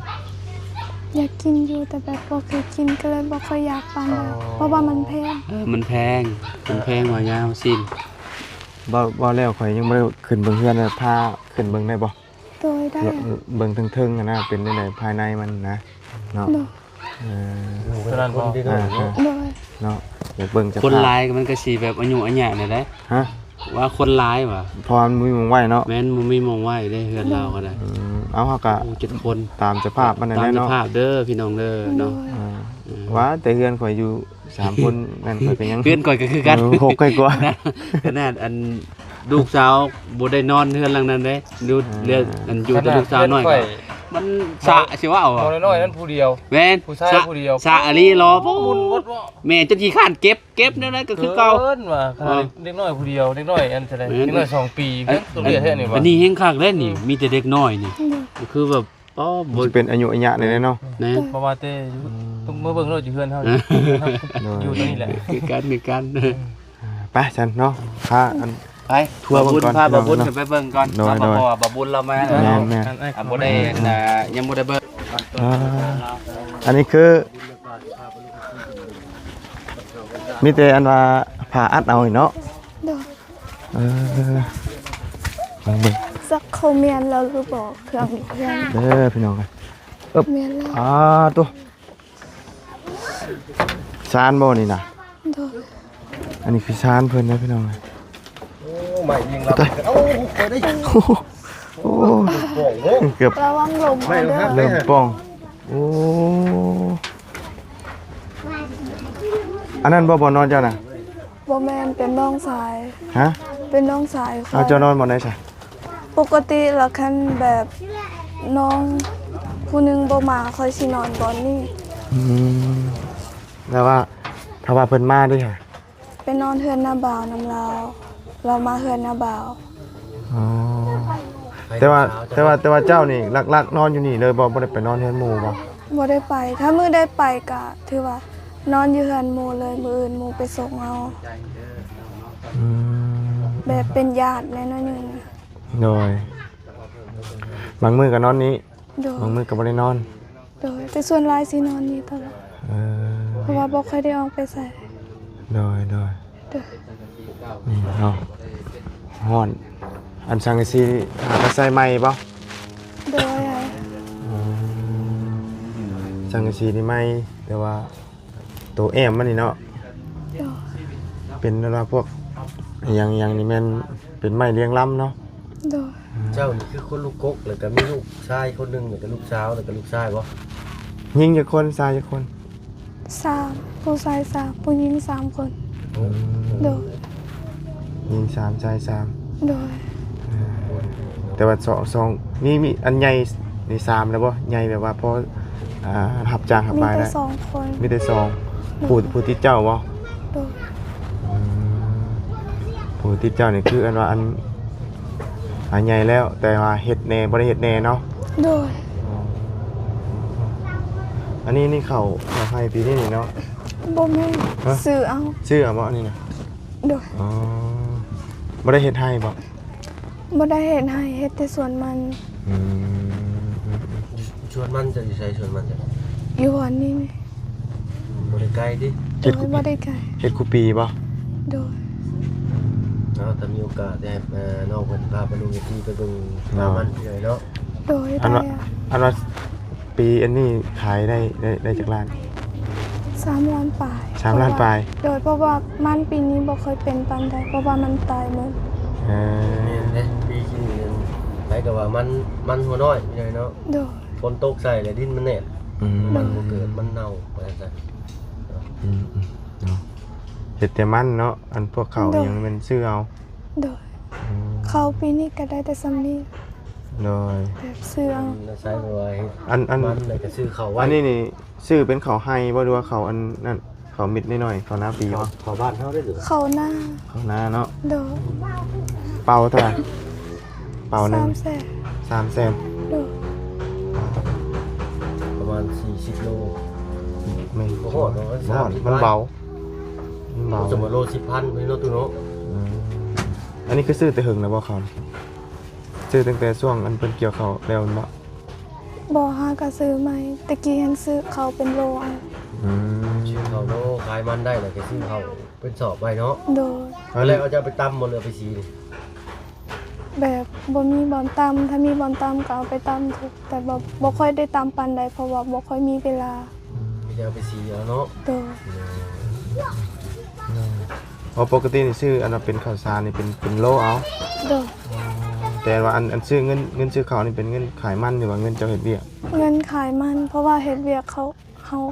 ຢາກກິນຢູ່ ແຕ່ແບບບໍ່ເຄີຍກິນ ກໍເລີຍບໍ່ຄ່ອຍຢາກປານໃດ. ອໍ ເພາະວ່າມັນແພງ. ເອີ ມັນແພງ ມັນແພງວ່າຍາວຊີ້ນ. ເວົ້າ ເວົ້າແລ້ວຂ້ອຍຍັງບໍ່ໄດ້ຂຶ້ນເບິ່ງເຮືອນ ພາຂຶ້ນເບິ່ງໄດ້ບໍ່? ໂດຍ ໄດ້. ເບິ່ງເທິງໆຫັ້ນນະ ເປັນຈັ່ງໃດພາຍໃນມັນນະ ເນາະ. ໂດຍ. ເອີ ຕົວນັ້ນບໍ່? ອ່າ ໂດຍ. ເນາະ ຢາກເບິ່ງສະພາບ ຄົນຫຼາຍມັນກໍຊິແບບອາຍຸອາຍະແນວໃດ? ຮະ? ວ່າຄົນຫຼາຍຫວາ? ເພາະວ່າມັນບໍ່ມີໝ່ອງໄວ້ເນາະ. ແມ່ນ ບໍ່ມີໝ່ອງໄວ້ເດ້ ເຮືອນລາວກໍໄດ້. ອືມ ເອົາ ເຮົາກໍ ໂອ້ ເຈັດຄົນ ຕາມສະພາບມັນນັ້ນແຫຼະເນາະ. ຕາມສະພາບເດີພີ່ນ້ອງເດີ ເນາະ. ເອີ ວ່າແຕ່ເຮືອນຂ້ອຍຢູ່ ສາມຄົນນັ້ນຂ້ອຍກໍຍັງ ເຮືອນຂ້ອຍກໍຄືກັນ ເອີ ຫົກຂ້ອຍກວ່າ ຂະໜາດອັນລູກສາວບໍ່ໄດ້ນອນເຮືອນຫຼັງນັ້ນເດ້ ຢູ່ ອ່າ ເຮືອນອັນຢູ່ແຕ່ລູກສາວນ້ອຍ ມັນສະຊິເວົ້າ ນ້ອຍໆນັ້ນຜູ້ດຽວ. ແມ່ນ ຜູ້ຊາຍຜູ້ດຽວ ສະອີ່ຫຼີ ລໍ ແມ່ຈົນຂີ້ຄ້ານເກັບ ເກັບແນວໃດກໍຄືເກົ່າ ເກີນວ່າ ຂະໜາດເດັກນ້ອຍຜູ້ດຽວ ເດັກນ້ອຍອັນເທົ່າໃດ ເດັກນ້ອຍສອງປີ ເພິ່ນຕ້ອງເຮັດແທ້ນີ້ຫວາ? ອັນນີ້ແຮ່ງຄັກເດ້ນີ້ ມີແຕ່ເດັກນ້ອຍນີ້ ກໍຄືແບບ ອໍ ມັນຊິເປັນອາຍຸອາຍະນີ້ແຫຼະເນາະ. ແມ່ນ ເພາະວ່າແຕ່ຢູ່ ອືມ ຕ້ອງມາເບິ່ງໂລດຢູ່ເຮືອນເຮົາ ໂດຍ ຢູ່ຕົງນີ້ແຫຼະ ຄືກັນ ຄືກັນ. ໄປຊັ້ນເນາະ ພາອັນ ໄປ ທົວເບິ່ງກ່ອນ ພາບ່າວບຸນຂຶ້ນໄປເບິ່ງກ່ອນ. ໂດຍ ເນາະ ໂດຍ ເພາະວ່າບ່າວບຸນລາວມາແລ້ວ ແມ່ນໆ ອ່າ ບໍ່ໄດ້ ອ່າ ຍັງບໍ່ໄດ້ເບິ່ງ. ອ່າ ອັນນີ້ຄື ມີແຕ່ອັນວ່າຜ້າອັດເອົານີ້ເນາະ. ໂດຍ. ເອີ ເບິ່ງ ຈັກເຂົາແມ່ນແລ້ວຫຼືບໍ່ ເຄື່ອງນີ້ ເຄື່ອງ ເດີພີ່ນ້ອງເອີຍ. ແມ່ນແລ້ວ ອາ ໂຕ ຊານບໍ່ນີ້ນະ? ໂດຍ. ອັນນີ້ຄືຊານເພິ່ນເດີພີ່ນ້ອງເອີຍ. ໂອ້ ໄມ້ຍິງລັບ ເອົ້າ ໂອ້ ເກືອບ ລະວັງລົມເດີ ເລີ່ມປ່ອງ. ໂອ້ ອັນນັ້ນບໍ່ ບ່ອນນອນເຈົ້ານະ? ບໍ່ແມ່ນ ເປັນນ້ອງຊາຍ. ຮະ? ເປັນນ້ອງຊາຍຂ້ອຍ. ເອົາ ເຈົ້ານອນບ່ອນໃດຊະ? ປົກກະຕິລະ ຄັນແບບນ້ອງຜູ້ໜຶ່ງບໍ່ມາ ຂ້ອຍຊິນອນບ່ອນນີ້. ອືມ ແລ້ວວ່າ ຖ້າວ່າເພິ່ນມາເດ? ໄປນອນເຮືອນນ້າບ່າວນຳລາວ ລາວມາເຮືອນນ້າບ່າວ. ອໍ ແຕ່ວ່າ ແຕ່ວ່າ ແຕ່ວ່າເຈົ້ານີ້ຫຼັກໆນອນຢູ່ນີ້ເລີຍບໍ່? ບໍ່ໄດ້ໄປນອນເຮືອນໝູ່ບໍ່? ບໍ່ໄດ້ໄປ. ຖ້າມື້ໃດໄປກະຖືວ່ານອນຢູ່ເຮືອນໝູ່ເລີຍ ມື້ອື່ນໝູ່ໄປສົ່ງເຮົາ. ອືມ ແບບເປັນຍາດແດ່ໜ້ອຍໜຶ່ງ. ໂດຍ. ບາງມື້ກໍນອນນີ້. ໂດຍ. ບາງມື້ກໍບໍ່ໄດ້ນອນ. ໂດຍ ແຕ່ສ່ວນຫຼາຍຊິນອນນີ້ຕະຫຼອດ. ເອີ ເພາະວ່າບໍ່ຄ່ອຍໄດ້ອອກໄປໃສ. ໂດຍ ໂດຍ ໂດຍ. ນີ້ເນາະ ຮ້ອນ. ອັນສັງກະສີຫາກະໃສ່ໃໝ່ບໍ່? ໂດຍ. ອືມ ສັງກະສີນີ້ໃໝ່ ແຕ່ວ່າໂຕແອ້ມມັນນີ້ເນາະ. ໂດຍ. ເປັນແບບວ່າພວກອີ່ຫຍັງອີ່ຫຍັງນີ້ແມ່ນເປັນໄມ້ລຽງລຳເນາະ. ໂດຍ. ເຈົ້ານີ້ຄືຄົນລູກກົກ ແລ້ວກໍມີລູກຊາຍຄົນໜຶ່ງ ແລ້ວກໍລູກສາວ ແລ້ວກໍລູກຊາຍບໍ່? ຍິງຈັກຄົນ ຊາຍຈັກຄົນ? ສາມ ຜູ້ຊາຍສາມ ຜູ້ຍິງສາມຄົນ. ອືມ ໂດຍ. ຍິງສາມ ຊາຍສາມ. ໂດຍ. ເອີ ແຕ່ວ່າສອງ ສອງ ມີ ມີອັນໃຫຍ່ນີ້ສາມແລ້ວບໍ່? ໃຫຍ່ແບບວ່າພໍ ອ່າ ຮັບຈ້າງຮັບລາຍໄດ້? ມີແຕ່ສອງຄົນ. ມີແຕ່ສອງ. ໂດຍ. ຜູ້ ຜູ້ຕິດເຈົ້າບໍ່? ໂດຍ. ອືມ ຜູ້ຕິດເຈົ້ານີ້ຄືອັນວ່າອັນ ອາ ໃຫຍ່ແລ້ວ ແຕ່ວ່າເຮັດແດ່ ບໍ່ໄດ້ເຮັດແດ່ເນາະ. ໂດຍ. ອໍ ອັນນີ້ນີ້ເຂົ້າ ເຂົ້າໄຮ່ປີນີ້ນີ້ເນາະ? ບໍ່ແມ່ນ. ຮະ? ຊື້ເອົາ. ຊື້ເອົາບໍ່ອັນນີ້ນະ? ໂດຍ. ອໍ ບໍ່ໄດ້ເຮັດໄຮ່ບໍ່? ບໍ່ໄດ້ເຮັດໄຮ່ ເຮັດແຕ່ສວນມັນ. ອືມ ສວນມັນເຈົ້າຢູ່ໃສ? ສວນມັນເຈົ້າຢູ່ບ່ອນນີ້. ບໍ່ໄດ້ໄກຕິ? ໂດຍ ບໍ່ໄດ້ໄກ. ເຮັດຄູ່ປີບໍ່? ໂດຍ. ເນາະ ຖ້າມີໂອກາດໄດ້ ເອີ ນ້ອງເພິ່ນພາໄປລົງເວທີໄປເບິ່ງ ໂດຍ ປາມັນເທື່ອເນາະ. ໂດຍ. ອັນວ່າ ໄດ້ ອັນວ່າປີອັນນີ້ຂາຍໄດ້ ໄດ້ ໄດ້ຈັກລ້ານ? ສາມລ້ານປາຍ. ສາມລ້ານປາຍ. ໂດຍ ເພາະວ່າມັນປີນີ້ບໍ່ຄ່ອຍເປັນປານໃດ ເພາະວ່າມັນຕາຍໝົດ. ເອີ ແມ່ນເດ້ ປີກິນນີ້ໃຜກໍວ່າມັນ ມັນຫົວນ້ອຍ ພີ່ນ້ອງເນາະ. ໂດຍ. ຝົນຕົກໃສ່ແລ້ວດິນມັນແໜດ. ອືມ ມັນບໍ່ເກີດ ມັນເນົ່າວ່າຊັ້ນ. ອືມ ອືມ ເນາະ ເຮັດແຕ່ມັນເນາະ ອັນພວກເຂົ້າ ໂດຍ ອີ່ຫຍັງແມ່ນຊື້ເອົາ. ໂດຍ. ອືມ ເຂົ້າປີນີ້ກໍໄດ້ແຕ່ສ່ຳນີ້. ໂດຍ. ແບບຊື້ເອົາ. ອັນ ອັນ ມັນແລ້ວກໍຊື້ເຂົ້າໄວ້. ອັນນີ້ນີ້ຊື້ເປັນເຂົ້າໄຮ່ບໍ່ ຫຼືວ່າເຂົ້າອັນນັ້ນ? ເຂົ້າເມັດນ້ອຍໆ ເຂົ້ານາປີບໍ່? ເຂົ້າບ້ານເຮົາໄດ້ຫຼື? ເຂົ້ານາ ເຂົ້ານາເນາະ. ໂດຍ. ເປົ່າເທົ່າໃດ? ເປົ່າໜຶ່ງ ສາມແສນ. ສາມແສນ. ໂດຍ. ປະມານສີ່ສິບໂລ. ແມ່ນ ບໍ່ຮອດດອກ ບໍ່ຮອດ ສາມສິບ ມັນເບົາ ມັນເບົາ. ສົມມຸດໂລສິບພັນ ແມ່ນເນາະ ຕູ້ເນາະ. ອືມ ອັນນີ້ຄືຊື້ແຕ່ເຫິງແລ້ວບໍ່ເຂົ້າ? ຊື້ຕັ້ງແຕ່ຊ່ວງອັນເພິ່ນກ່ຽວເຂົ້າແລ້ວແມ່ນບໍ່? ບໍ່ ຫາກະຊື້ໃໝ່. ແຕ່ກີ້ຫັ້ນຊື້ເຂົ້າເປັນໂລເອົາ. ອືມ ຊື້ເຂົ້າໂລ ຂາຍມັນໄດ້ແລ້ວກະຊື້ເຂົ້າເປັນສອບໄວ້ເນາະ. ໂດຍ. ແລ້ວເອົາ ເຈົ້າເອົາໄປຕຳບໍ່ ຫຼືເອົາໄປສີ? ແບບບໍ່ມີບ່ອນຕຳ ຖ້າມີບ່ອນຕຳກະເອົາໄປຕຳ ແຕ່ບໍ່ ບໍ່ຄ່ອຍໄດ້ຕຳປານໃດ ເພາະວ່າບໍ່ຄ່ອຍມີເວລາ. ອືມ ມີແຕ່ເອົາໄປສີເອົາເນາະ. ໂດຍ. ໂດຍ. ອໍ ປົກກະຕິນີ້ຊື້ອັນວ່າເປັນເຂົ້າສານນີ້ເປັນ ເປັນໂລເອົາ? ໂດຍ. ອໍ ແຕ່ວ່າອັນ ອັນຊື້ເງິນ ເງິນຊື້ເຂົ້ານີ້ເປັນເງິນຂາຍມັນ ຫຼືວ່າເງິນເຈົ້າເຮັດວຽກ? ເງິນຂາຍມັນ ເພາະວ່າເຮັດວຽກເຂົາ ເຮົາ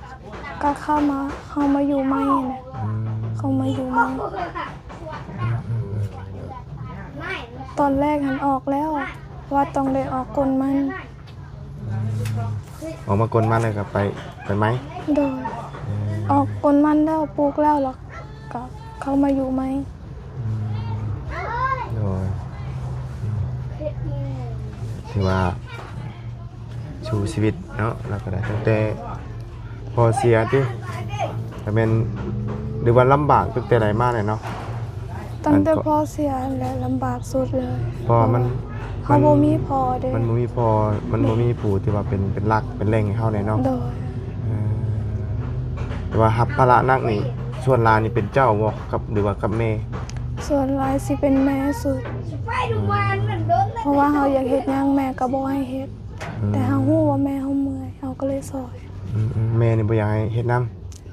ກະເຂົ້າມາ ເຮົາມາຢູ່ໃໝ່ຫັ້ນນະ. ອືມ ເຂົ້າມາຢູ່ໃໝ່. ອືມໆໆ ຕອນແລກຫັ້ນອອກແລ້ວ ວ່າຕ້ອງໄດ້ອອກກົ້ນມັນ. ອອກມາກົ້ນມັນແລ້ວກໍໄປ ໄປໃໝ່? ໂດຍ. ເອີ ອອກກົ້ນມັນແລ້ວ ປູກແລ້ວ ແລ້ວກໍເຂົ້າມາຢູ່ໃໝ່. ອືມ ໂດຍ. ອືມ ຖືວ່າ ສູ້ຊີວິດເນາະ ແລ້ວກໍໄດ້ຕັ້ງແຕ່ພໍ່ເສຍຕິ ກໍແມ່ນ ຫຼືວ່າລຳບາກຕັ້ງແຕ່ໃດມາແຫຼະເນາະ? ຕັ້ງແຕ່ພໍ່ເສຍຫັ້ນແຫຼະລຳບາກສຸດເລີຍ ເພາະວ່າມັນ ເຮົາບໍ່ມີພໍ່ເດ້ ມັນບໍ່ມີພໍ່ ມັນບໍ່ມີຜູ້ທີ່ວ່າເປັນ ເປັນຫຼັກເປັນແຫຼ່ງໃຫ້ເຮົາແດ່ເນາະ. ໂດຍ. ເອີ ແຕ່ວ່າຮັບພາລະໜັກນີ້ ສ່ວນຫຼາຍນີ້ເປັນເຈົ້າບໍ່ ກັບ ຫຼືວ່າກັບແມ່? ສ່ວນຫຼາຍຊິເປັນແມ່ສຸດ ເພາະວ່າເຮົາຢາກເຮັດຫຍັງແມ່ກໍບໍ່ໃຫ້ເຮັດ. ອືມ ແຕ່ເຮົາຮູ້ວ່າແມ່ເຮົາເມື່ອຍ ເຮົາກໍເລີຍຊ່ອຍ. ອືມໆ ແມ່ນີ້ບໍ່ຢາກໃຫ້ເຮັດນຳ?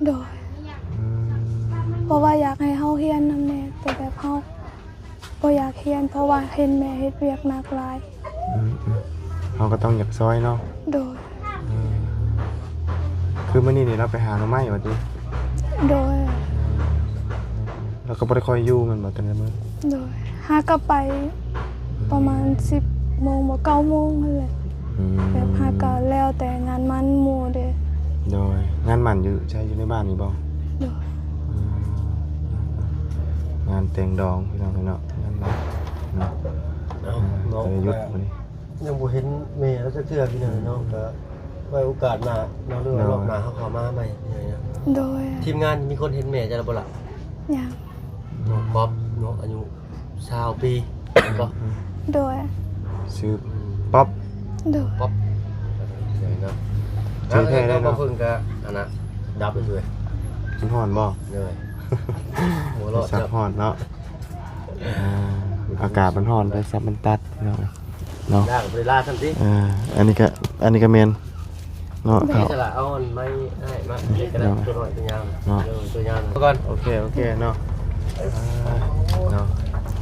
ໂດຍ. ອືມ ເພາະວ່າຢາກໃຫ້ເຮົາຮຽນນຳແດ່ ແຕ່ແບບເຮົາບໍ່ຢາກຮຽນ ເພາະວ່າເຫັນແມ່ເຮັດວຽກໜັກຫຼາຍ. ອືມໆ ເຮົາກໍຕ້ອງຢາກຊ່ອຍເນາະ. ໂດຍ. ອືມ ຄືມື້ນີ້ນີ້ລາວໄປຫາໜໍ່ໄມ້ວ່າຕິ? ໂດຍ. ລາວກໍບໍ່ໄດ້ຄ່ອຍຢູ່ແມ່ນບໍ່ແຕ່ລະມື້? ໂດຍ. ຫາກໍໄປ ອືມ ປະມານສິບໂມງບໍ່ ເກົ້າໂມງຫັ້ນແຫຼະ. ອືມ ແບບຫາກໍແລ້ວແຕ່ງານໝັ້ນໝູ່ເດ້. ໂດຍ. ງານໝັ້ນຢູ່ໃສ? ຢູ່ໃນບ້ານນີ້ບໍ່? ໂດຍ. ອືມ ງານແຕ່ງດອງພີ່ນ້ອງເນາະ ງານໝັ້ນເນາະ. ເອົ້າ ເອີ ເນາະ ກໍໄດ້ຢຸດມື້ນີ້ ຍັງບໍ່ເຫັນແມ່ລາວຈັກເທື່ອພີ່ນ້ອງເນາະ. ອືມ ກໍໄວ້ໂອກາດໜ້າເນາະ ຫຼືວ່າ ໂດຍ ຮອບໜ້າເຮົາເຂົ້າມາໃໝ່. ໂດຍ. ທີມງານມີຄົນເຫັນແມ່ເຈົ້າແລ້ວບໍ່ລະ? ຍັງ. ນ້ອງປັອບເນາະ ອາຍຸຊາວປີ ແມ່ນບໍ່? ໂດຍ. ຊື່ ອືມ ປັອບ. ໂດຍ. ປັອບ ເນາະ ຊື່ແທ້ເລີຍເນາະ. ເອົາ ເພິ່ນກໍອັນນ່າດັບເລີຍ ມັນຮ້ອນບໍ່? ໂດຍ. ຫົວເລາະ ໂທລະສັບຮ້ອນເນາະ. ອ່າ ອາກາດມັນຮ້ອນ ໂທລະສັບມັນຕັດເນາະ ເນາະ. ລາກໍບໍ່ໄດ້ລາຊັ້ນຕິ. ເອີ ອັນນີ້ກໍ ອັນນີ້ກໍແມ່ນເນາະ. ເອົາ ເອົາອັນໄມ້ໃຫ້ມາ ເຮັດກໍໄດ້ ເນາະ ຕົວນ້ອຍຕົວຍາວເນາະ. ເອີ ຕົວຍາວນະ ກ່ອນ. ໂອເຄ ໂອເຄເນາະ. ອ່າ ເນາະ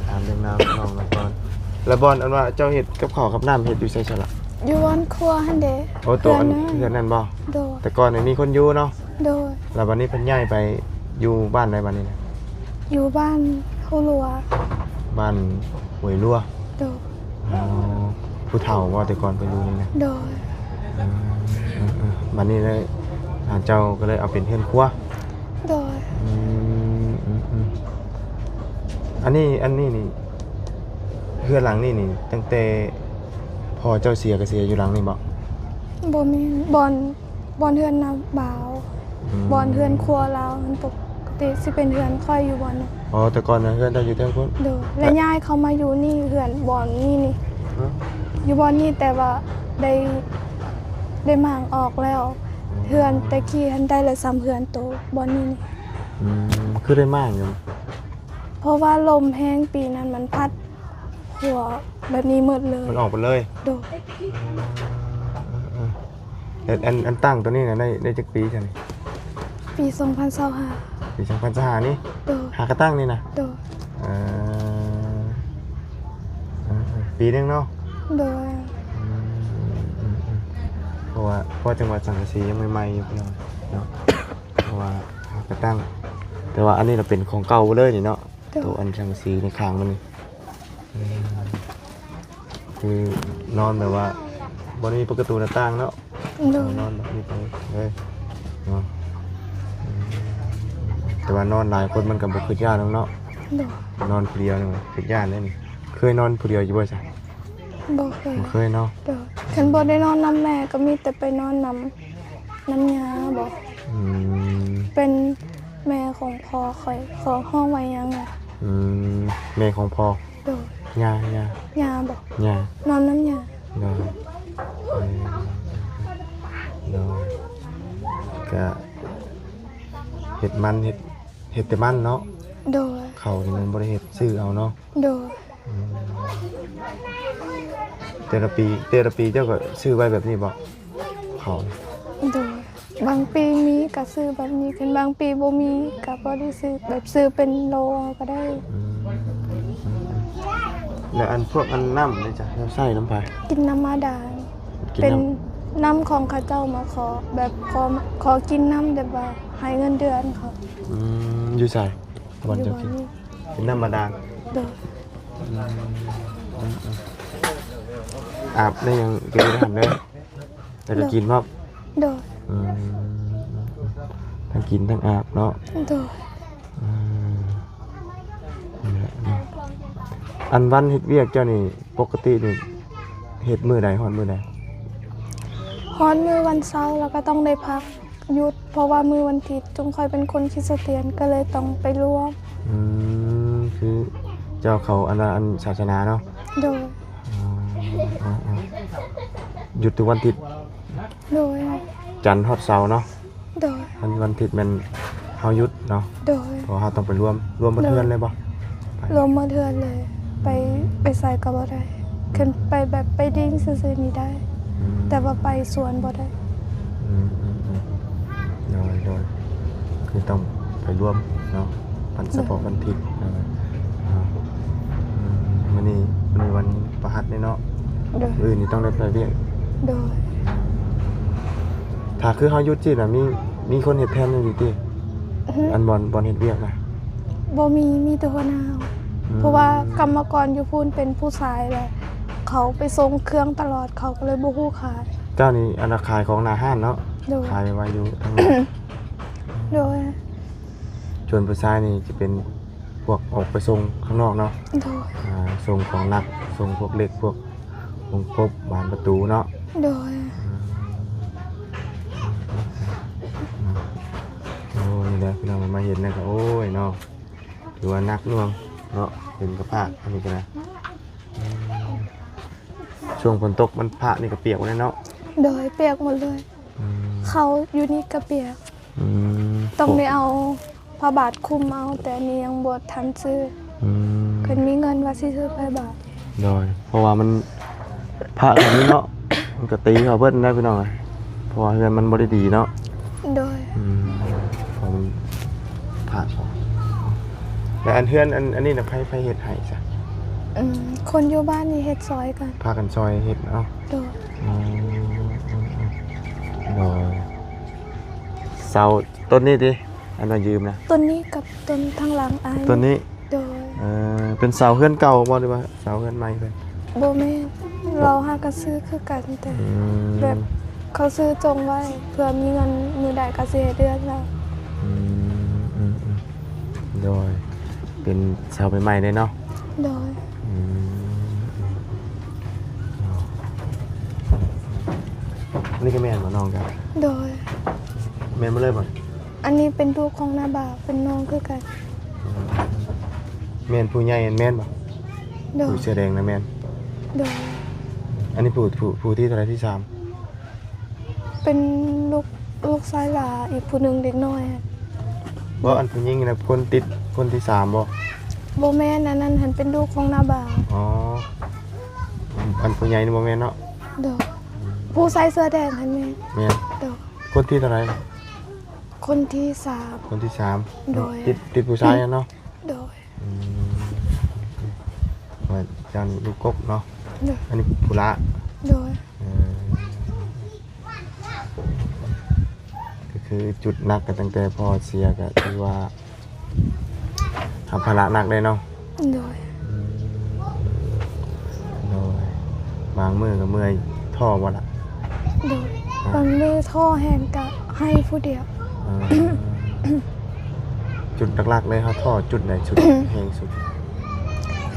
ຖາມເລື່ອງລາວນ້ອງລະກ່ອນ. ລະບ່ອນອັນວ່າເຈົ້າເຮັດກັບເຂົ້າກັບນ້ຳ ເຮັດຢູ່ໃສຊະລະ? ຢູ່ບ່ອນຄົວຫັ້ນເດ້. ໂອ້ ໂຕອັນ ເຮືອນນັ້ນ ເຮືອນນັ້ນບໍ່? ໂດຍ. ແຕ່ກ່ອນນີ້ມີຄົນຢູ່ເນາະ. ໂດຍ. ລະບັດນີ້ເພິ່ນຍ້າຍໄປຢູ່ບ້ານໃດບັດນີ້ນະ? ຢູ່ບ້ານຫ້ວຍຫຼວງ. ບ້ານຫ້ວຍຫຼວງ. ໂດຍ. ອໍ ຜູ້ເຖົ້າບໍ່ ແຕ່ກ່ອນເພິ່ນຢູ່ນີ້ນະ? ໂດຍ. ອືມ ເອີໆ ບັດນີ້ເລີຍ ອ່າ ເຈົ້າກໍເລີຍເອົາເປັນເຮືອນຄົວ? ໂດຍ. ອືມ ອືມໆ ອັນນີ້ ອັນນີ້ນີ້ ເຮືອນຫຼັງນີ້ນີ້ ຕັ້ງແຕ່ພໍ່ເຈົ້າເສຍ ກໍເສຍຢູ່ຫຼັງນີ້ບໍ່? ບໍ່ແມ່ນ ບ່ອນ ບ່ອນເຮືອນນ້າບ່າວ. ອືມ ບ່ອນເຮືອນຄົວລາວຫັ້ນ ປົກກະຕິຊິເປັນເຮືອນຂ້ອຍຢູ່ບ່ອນນັ້ນ. ອໍ ແຕ່ກ່ອນນະເຮືອນເຈົ້າຢູ່ເທິງພຸ້ນ? ໂດຍ. ແລະ ແລະ ຍ້າຍເຂົ້າມາຢູ່ນີ້ ເຮືອນບ່ອນນີ້ນີ້ ຮະ? ຢູ່ບ່ອນນີ້ ແຕ່ວ່າໄດ້ ໄດ້ມ້າງອອກແລ້ວ. ອືມ ເຮືອນແຕ່ກີ້ຫັ້ນໄດ້ລະສ່ຳເຮືອນໂຕບ່ອນນີ້ນີ້. ອືມ ຄືໄດ້ມ້າງຫຍັງ? ເພາະວ່າລົມແຮງປີນັ້ນມັນພັດ ຂົວແບບນີ້ໝົດເລີຍ. ມັນອອກໝົດເລີຍ? ໂດຍ. ເອີໆ ແລ້ວອັນ ອັນຕັ້ງໂຕນີ້ນະ ໄດ້ ໄດ້ຈັກປີຊັ້ນນີ້? ປີສອງພັນຊາວຫ້າ. ປີສອງພັນຊາວຫ້ານີ້? ໂດຍ. ຫາກະຕັ້ງນີ້ນະ? ໂດຍ. ເອີ ເອີໆ ປີໜຶ່ງເນາະ? ໂດຍ. ອືມໆໆ ເພາະວ່າ ເພາະຈັ່ງວ່າສັງກະສີຍັງໃໝ່ໆຢູ່ພີ່ນ້ອງເນາະ. ເພາະວ່າຫາກະຕັ້ງ ແຕ່ວ່າອັນນີ້ລະເປັນຂອງເກົ່າເລີຍນີ້ເນາະ. ໂຕອັນສັງກະສີໃນຂ້າງມັນນີ້ ອືມ ຄືນອນແບບວ່າບໍ່ໄດ້ມີປະຕູໜ້າຕ່າງເນາະ. ໂດຍ. ນອນແບບນີ້ໄປເລີຍເນາະ. ອືມ ອືມ ແຕ່ວ່ານອນຫຼາຍຄົນມັນກໍບໍ່ຄຶດຢ້ານດອກເນາະ. ໂດຍ. ນອນຜູ້ດຽວນີ້ຄຶດຢ້ານເດ້ນີ້. ເຄີຍນອນຜູ້ດຽວຢູ່ບໍ່ຊະ? ບໍ່ເຄີຍ. ບໍ່ເຄີຍເນາະ. ໂດຍ. ຄັນບໍ່ໄດ້ນອນນຳແມ່ກໍມີແຕ່ໄປນອນນຳ ນຳຍ່າບໍ? ອືມ. ເປັນແມ່ຂອງພໍ່ຂ້ອຍ ເຂົາຮ້ອງວ່າຫຍັງນະ? ອືມ. ແມ່ຂອງພໍ່? ໂດຍ. ຍ່າ ຍ່າ ຍ່າບໍ? ຍ່າ. ນອນນຳຍ່າ. ໂດຍ. ເອີ ໂດຍ. ກະເຮັດມັນ ເຮັດ ເຮັດແຕ່ມັນເນາະ. ໂດຍ. ເຂົ້ານີ້ມັນບໍ່ໄດ້ເຮັດ ຊື້ເອົາເນາະ. ໂດຍ. ອືມ. ແຕ່ລະປີ ແຕ່ລະປີເຈົ້າກໍຊື້ໄວ້ແບບນີ້ບໍ ເຂົ້າ? ໂດຍ. ບາງປີມີກໍຊື້ແບບນີ້ ຄັນບາງປີບໍ່ມີກໍບໍ່ໄດ້ຊື້ ແບບຊື້ເປັນໂລເອົາກໍໄດ້. ອືມ. ແລ້ວອັນພວກອັນນ້ຳນີ້ຈະ ເຈົ້າໃຊ້ນ້ຳໃຜ? ກິນນ້ຳບາດານ. ເປັນນ້ຳຂອງເຂົາເຈົ້າມາຂໍ ແບບຂໍ ຂໍກິນນ້ຳ ແບບວ່າໃຫ້ເງິນເດືອນເຂົາ. ອືມ. ຢູ່ໃສ? ບ່ອນເຈົ້າກິນ ກິນນ້ຳບາດານ. ໂດຍ. ອືມ ອືມ ອືມ. ອາບໄດ້ຫຍັງກໍຢູ່ໃນຫັ້ນເດີ ແລ້ວກໍກິນພ້ອມ. ໂດຍ. ອືມ ອືມ ອືມ. ທັງກິນທັງອາບເນາະ. ໂດຍ. ອືມ ນັ້ນແຫຼະເນາະ. ອັນວັນເຮັດວຽກເຈົ້ານີ້ ປົກກະຕິນີ້ເຮັດມື້ໃດຮອດມື້ໃດ? ຮອດມື້ວັນເສົາ ແລ້ວກໍຕ້ອງໄດ້ພັກ ຢຸດ ເພາະວ່າມື້ວັນທິດ ຈຸມຂ້ອຍເປັນຄົນຄຣິດສະຕຽນ ກໍເລີຍຕ້ອງໄປລວມ. ອືມ ຄືເຈົ້າເຂົ້າອັນ ອັນສາສະໜາເນາະ. ໂດຍ. ອໍ ອໍ ອໍ ຢຸດທຸກວັນທິດ. ໂດຍ. ຈັນຮອດເສົາເນາະ. ໂດຍ. ວັນ ວັນທິດແມ່ນເຮົາຢຸດເນາະ. ໂດຍ. ເພາະເຮົາຕ້ອງໄປລວມ ລວມໝົດເຮືອນເລີຍບໍ? ໂດຍ. ໄປ ລວມໝົດເຮືອນເລີຍ ໄປ ອືມ ໄປໃສກໍບໍ່ໄດ້. ອືມ ຄັນໄປແບບໄປດິ້ງຊື່ໆນີ້ໄດ້ ອືມ ແຕ່ວ່າໄປສວນບໍ່ໄດ້. ອືມ ອືມ ອືມ. ໂດຍ ໂດຍ. ຄືຕ້ອງໄປລວມເນາະ ວັນ ໂດຍ ສະເພາະວັນທິດ. ເອີ ເນາະ. ອືມ ມື້ນີ້ ມື້ນີ້ວັນພະຫັດເດ້ເນາະ. ໂດຍ. ມື້ອື່ນນີ້ຕ້ອງໄດ້ໄປວຽກ. ໂດຍ. ຖ້າຄືເຮົາຢຸດຊີ້ນະ ມີ ມີຄົນເຮັດແທນຢູ່ຕິ? ອືຮຶ. ອັນບ່ອນ ບ່ອນເຮັດວຽກນະ? ບໍ່ມີ ມີແຕ່ຫົວໜ້າເຮົາ. ອືມ. ເພາະວ່າກຳມະກອນຢູ່ພຸ້ນເປັນຜູ້ຊາຍແຫຼະ ເຂົາໄປສົ່ງເຄື່ອງຕະຫຼອດ ເຂົາກໍເລີຍບໍ່ຮູ້ຂາຍ. ເຈົ້ານີ້ອັນນະຂາຍຂອງໜ້າຮ້ານເນາະ? ໂດຍ. ຂາຍໄວໆຢູ່ທາງນັ້ນ. ໂດຍ. ສ່ວນຜູ້ຊາຍນີ້ຈະເປັນພວກອອກໄປສົ່ງຂ້າງນອກເນາະ? ໂດຍ. ອ່າ ສົ່ງຂອງໜັກ ສົ່ງພວກເຫຼັກ ພວກວົງກົບ ບານປະຕູເນາະ? ໂດຍ. ອືມ ໂອ້ ນີ້ແຫຼະພີ່ນ້ອງ ມາເຫັນແລ້ວກໍ ໂອ້ຍເນາະ ຖືວ່າໜັກໜ່ວງເນາະ ເປັນກະພາກອັນນີ້ກໍໄດ້. ອືມ ຊ່ວງຝົນຕົກມັນ ພະນີ້ກໍປຽກໝົດແລ້ວເນາະ? ໂດຍ ປຽກໝົດເລີຍ. ອືມ ເຂົ້າຢູ່ນີ້ກໍປຽກ. ອືມ ຕ້ອງໄດ້ເອົາຜ້າບາດຄຸມເອົາ ແຕ່ອັນນີ້ຍັງບໍ່ທັນຊື້. ອືມ ຄັນມີເງິນວ່າຊິຊື້ຜ້າບາດ. ໂດຍ. ເພາະວ່າມັນ ພະກໍມີເນາະ ມັນກໍຕີເຂົ້າເບິດນະພີ່ນ້ອງເອີຍ ເພາະວ່າເຮືອນມັນບໍ່ໄດ້ດີເນາະ. ໂດຍ. ອືມ ເພາະມັນພະເນາະ. ແລ້ວອັນເຮືອນ ອັນ ອັນນີ້ນະ ໃຜ ໃຜເຮັດໃຫ້ຊະ? ອືມ ຄົນຢູ່ບ້ານນີ້ເຮັດຊ່ອຍກັນ. ພາກັນຊ່ອຍເຮັດເນາະ. ໂດຍ. ອືມ ອືມ ອືມ ໂດຍ. ເສົາຕົ້ນນີ້ຕິ ອັນວ່າຢືມນະ? ຕົ້ນນີ້ກັບຕົ້ນທາງຫຼັງອ້າຍ. ຕົ້ນນີ້? ໂດຍ. ເອີ ເປັນເສົາເຮືອນເກົ່າບໍ່ ຫຼືວ່າເສົາເຮືອນໃໝ່ເພິ່ນ? ບໍ່ແມ່ນ ລາວຫາກໍຊື້ຄືກັນ ແຕ່ ອືມ ແບບເຂົາຊື້ຈົ່ງໄວ້ ເພື່ອມີເງິນມື້ໃດກໍຊິເຮັດເຮືອນລາວ. ອືມ ອືມ ອືມ ໂດຍ. ເປັນເສົາໃໝ່ໆເດ້ເນາະ? ໂດຍ. ອືມ ອືມ ເນາະ. ນີ້ກໍແມ່ນບໍ່ນ້ອງກະ? ໂດຍ. ແມ່ນໝົດເລີຍບໍ່? ອັນນີ້ເປັນລູກຂອງນ້າບ່າວ ເປັນນ້ອງຄືກັນ. ອືມ ແມ່ນຜູ້ໃຫຍ່ຫັ້ນແມ່ນບໍ່? ໂດຍ. ຜູ້ເສື້ອແດງນະແມ່ນ? ໂດຍ. ອັນນີ້ຜູ້ ຜູ້ ຜູ້ທີເທົ່າໃດ? ທີສາມ? ເປັນລູກ ລູກຊາຍຫຼ້າ ອີກຜູ້ໜຶ່ງເດັກນ້ອຍ. ບໍ່ ອັນຜູ້ຍິງນະ ຄົນຕິດ ຄົນທີສາມບໍ່? ບໍ່ແມ່ນ ອັນນັ້ນຫັ້ນເປັນລູກຂອງນ້າບ່າວ. ອໍ ອັນ ອັນຜູ້ໃຫຍ່ນີ້ບໍ່ແມ່ນເນາະ? ໂດຍ. ອືມ ຜູ້ໃສ່ເສື້ອແດງຫັ້ນແມ່ນ. ແມ່ນ. ໂດຍ. ຄົນທີເທົ່າໃດ? ຄົນທີສາມ. ຄົນທີສາມ. ໂດຍ. ຕິດ ຕິດຜູ້ຊາຍຫັ້ນເນາະ? ໂດຍ. ອືມ ວ່າເຈົ້ານີ້ລູກກົກເນາະ? ໂດຍ. ອັນນີ້ຜູ້ຫຼ້າ? ໂດຍ. ເອີ ກໍຄືຈຸດໜັກກໍຕັ້ງແຕ່ພໍ່ເສຍ ກໍຖືວ່າຮັບພາລະໜັກເດ້ເນາະ? ໂດຍ. ອືມ ໂດຍ. ບາງມື້ກໍເມື່ອຍ ທໍ້ບໍ່ລະ? ໂດຍ. ອາ ບາງມື້ທໍ້ແຮງກະໄຫ້ຜູ້ດຽວ. ເອີ ເອີ ເອີ. ຈຸດຫຼັກໆເລີຍ ເຮົາທໍ້ຈຸດໃດສຸດ ແຮງສຸດ?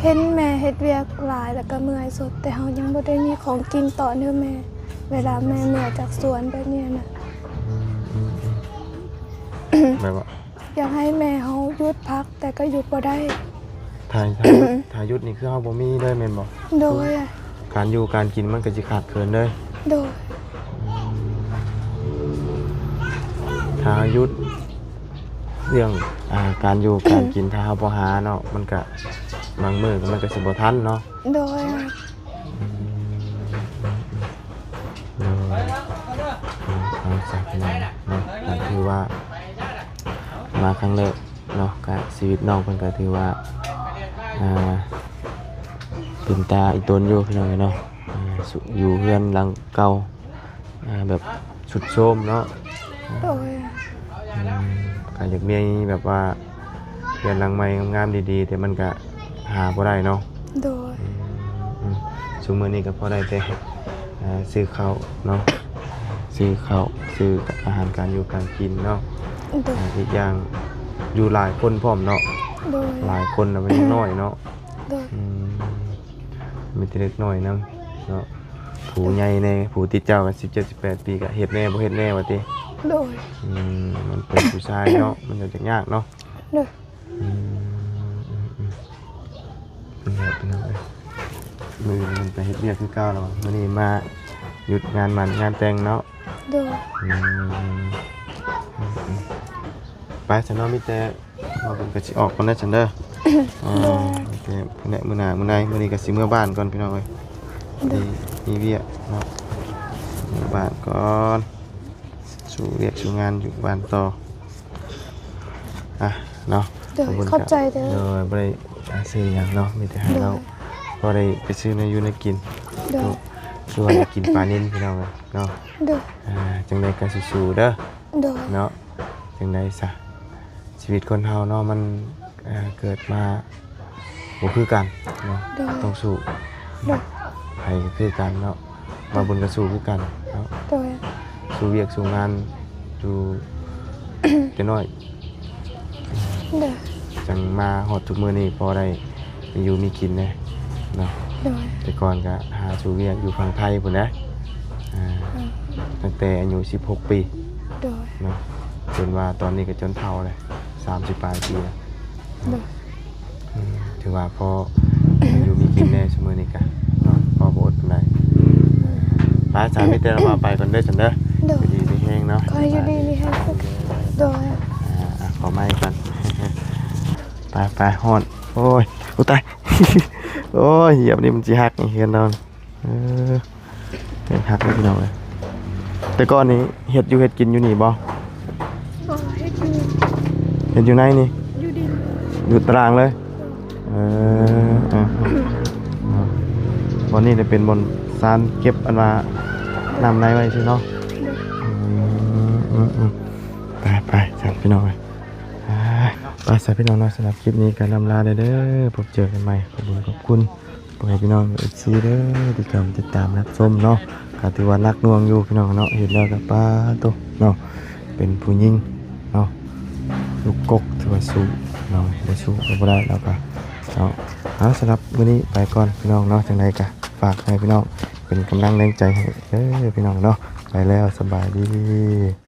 ເຫັນແມ່ເຮັດວຽກຫຼາຍ ແລ້ວກໍເມື່ອຍສຸດ ແຕ່ເຮົາຍັງບໍ່ໄດ້ມີຂອງກິນຕອນເດີແມ່ ເວລາແມ່ເມື່ອຍຈາກສວນແບບນີ້ນະ. ອືມໆໆ ແບບວ່າ ຢາກໃຫ້ແມ່ເຮົາຢຸດພັກ ແຕ່ກໍຢຸດບໍ່ໄດ້. ຖ້າ ຖ້າຢຸດ ຖ້າຢຸດນີ້ຄືເຮົາບໍ່ມີເລີຍແມ່ນບໍ່? ໂດຍ. ການຢູ່ການກິນມັນກໍຊິຂາດເຂີນເລີຍ. ໂດຍ. ອືມ ຖ້າເຮົາຢຸດເລື່ອງ ອ່າ ການຢູ່ການກິນ ຖ້າເຮົາບໍ່ຫາເນາະ ມັນກະ ບາງມື້ມັນກະຊິບໍ່ທັນເນາະ. ໂດຍ. ອືມ ໂດຍ ເອົາ ເອົາ ສາທຸເນາະ ກະຖືວ່າມາຄັ້ງແລກເນາະ ກະຊີວິດນ້ອງເພິ່ນກະຖືວ່າ ອ່າ ເປັນຕາອີ່ຕົນຢູ່ພີ່ນ້ອງເອີຍເນາະ ອ່າ ຢູ່ເຮືອນຫຼັງເກົ່າ ອ່າ ແບບຊຸດໂຊມເນາະ. ໂດຍ. ອືມ ກະຢາກມີແບບວ່າ ເຮືອນຫຼັງໃໝ່ງາມໆ ດີໆ ແຕ່ມັນກະຫາບໍ່ໄດ້ເນາະ. ໂດຍ. ອືມ ອືມ ຊຸມມື້ນີ້ກໍພໍໄດ້ແຕ່ ອ່າ ຊື້ເຂົ້າເນາະ ຊື້ເຂົ້າ ຊື້ອາຫານການຢູ່ການກິນເນາະ. ໂດຍ. ອ່າ ອີກຢ່າງຢູ່ຫຼາຍຄົນພ້ອມເນາະ. ໂດຍ. ຫຼາຍຄົນນະ ມັນຍັງນ້ອຍເນາະ. ໂດຍ. ອືມ ມີແຕ່ເດັກນ້ອຍນຳເນາະ ຜູ້ໃຫຍ່ແດ່ ຜູ້ຕິດເຈົ້າກໍສິບເຈັດ ສິບແປດປີ ກໍເຮັດແດ່ບໍ່ເຮັດແດ່ວ່າຕິ. ໂດຍ. ອືມ ມັນເປັນຜູ້ຊາຍເນາະ ມັນກໍຈະຍາກເນາະ. ໂດຍ. ອືມ ອືມ ອືມ ເປັນແບບນັ້ນເລີຍ ມື້ອື່ນມັນໄປເຮັດວຽກຄືເກົ່າແລ້ວ ມື້ນີ້ມາຢຸດງານໝັ້ນງານແຕ່ງເນາະ. ໂດຍ. ອືມ ອືມ ອືມ ໄປຊັ້ນເນາະ ມີແຕ່ ເຮົາກໍຊິອອກກ່ອນເດີຊັ້ນເດີ. ໂດຍ. ອ່າ ມີແຕ່ມື້ໜ້າມື້ໃນ ມື້ນີ້ກໍຊິເມືອບ້ານກ່ອນພີ່ນ້ອງເອີຍ. ໂດຍ. ມີ ມີວຽກເນາະ ເມືອບ້ານກ່ອນ ສູ້ວຽກສູ້ງານຢູ່ບ້ານຕໍ່. ອ່ະເນາະ. ໂດຍ. ຂອບໃຈເດີ. ໂດຍ. ບໍ່ໄດ້ ອ່າ ຊື້ຫຍັງເນາະ ມີແຕ່ໃຫ້ເຮົາ ໂດຍ ພໍໄດ້ໄປຊື້ແນວຢູ່ແນວກິນ. ໂດຍ. ຄືວ່າໄດ້ກິນປານິນພີ່ນ້ອງເອີຍເນາະ. ໂດຍ. ອ່າ ຈັ່ງໃດກໍສູ້ໆເດີ. ໂດຍ. ເນາະ ຈັ່ງໃດຊະ ຊີວິດຄົນເຮົາເນາະ ມັນ ເກີດມາບໍ່ຄືກັນເນາະ. ໂດຍ. ຕ້ອງສູ້. ໂດຍ. ໃຜກໍຄືກັນເນາະ ວ່າບຸນກໍສູ້ຄືກັນເນາະ. ໂດຍ. ສູ້ວຽກສູ້ງານຢູ່ແຕ່ນ້ອຍ. ໂດຍ. ຈັ່ງມາຮອດທຸກມື້ນີ້ ພໍໄດ້ມີຢູ່ມີກິນແດ່ເນາະ. ໂດຍ. ແຕ່ກ່ອນກໍຫາສູ້ວຽກຢູ່ຝັ່ງໄທພຸ້ນນະ ອ່າ ອືມ ຕັ້ງແຕ່ອາຍຸສິບຫົກປີ. ໂດຍ. ເນາະ ຈົນວ່າຕອນນີ້ກໍຈົນເຖົ້າແລ້ວ ສາມສິບປາຍປີແລ້ວ. ໂດຍ. ອືມ ຖືວ່າພໍມີຢູ່ມີກິນແດ່ຊຸມມື້ນີ້ກະເນາະ ພໍບໍ່ອົດປານໃດ. ໄປ ສາ ມີແຕ່ລະວ່າໄປກ່ອນເດີຊັ້ນເດີ. ໂດຍ. ຢູ່ດີມີແຮງເນາະ ຂໍໃຫ້ຢູ່ດີມີແຮງ. ໂດຍ. ອ່າ ຂໍໄມ້ກ່ອນ. ໄປໆ ຮ້ອນ. ໂອ້ຍ ໂອ້ຕາຍ ໂອ້ຍ ຢຽບນີ້ມັນຊິຫັກ ເຮືອນເຮົາ. ເອີ ເຮືອນຫັກເລີຍພີ່ນ້ອງເອີຍ. ແຕ່ກ່ອນນີ້ເຮັດຢູ່ເຮັດກິນຢູ່ນີ້ບໍ່? ບໍ່ ເຮັດຢູ່ ເຮັດຢູ່ໃນນີ້ ຢູ່ດິນ ຢູ່ຕາລາງເລີຍ. ເອີ ເອີ ເອີ ບ່ອນນີ້ຈະເປັນບ່ອນຊານເກັບອັນວ່ານ້ຳໃນໄວ້ຊື່ເນາະ. ໂດຍ. ອືມ ອືມ ອືມ ໄປໆ ຊັ້ນພີ່ນ້ອງເອີຍ. ອ່າ ໄປຊະພີ່ນ້ອງເນາະ ສຳລັບຄລິບນີ້ກໍລ່ຳລາເດີ ພົບເຈີກັນໃໝ່. ຂອບຄຸນ ຂອບຄຸນ ຂໍໃຫ້ພີ່ນ້ອງ ເອັຟຊີ ເດີ ທີ່ເຂົ້າມາຕິດຕາມຮັບຊົມເນາະ ກໍຖືວ່າໜັກໜ່ວງຢູ່ພີ່ນ້ອງເນາະ ເຮັດແລ້ວກໍປາໂຕເນາະ ເປັນຜູ້ຍິງເນາະ ລູກກົກຖືວ່າສູ້ເນາະ ບໍ່ສູ້ກໍບໍ່ໄດ້ແລ້ວກໍເນາະ. ເອົາ ສຳລັບມື້ນີ້ໄປກ່ອນພີ່ນ້ອງເນາະ ຈັ່ງໃດກໍຝາກໃຫ້ພີ່ນ້ອງເປັນກຳລັງແຮງໃຈໃຫ້ເດີພີ່ນ້ອງເນາະ ໄປແລ້ວ ສະບາຍດີ.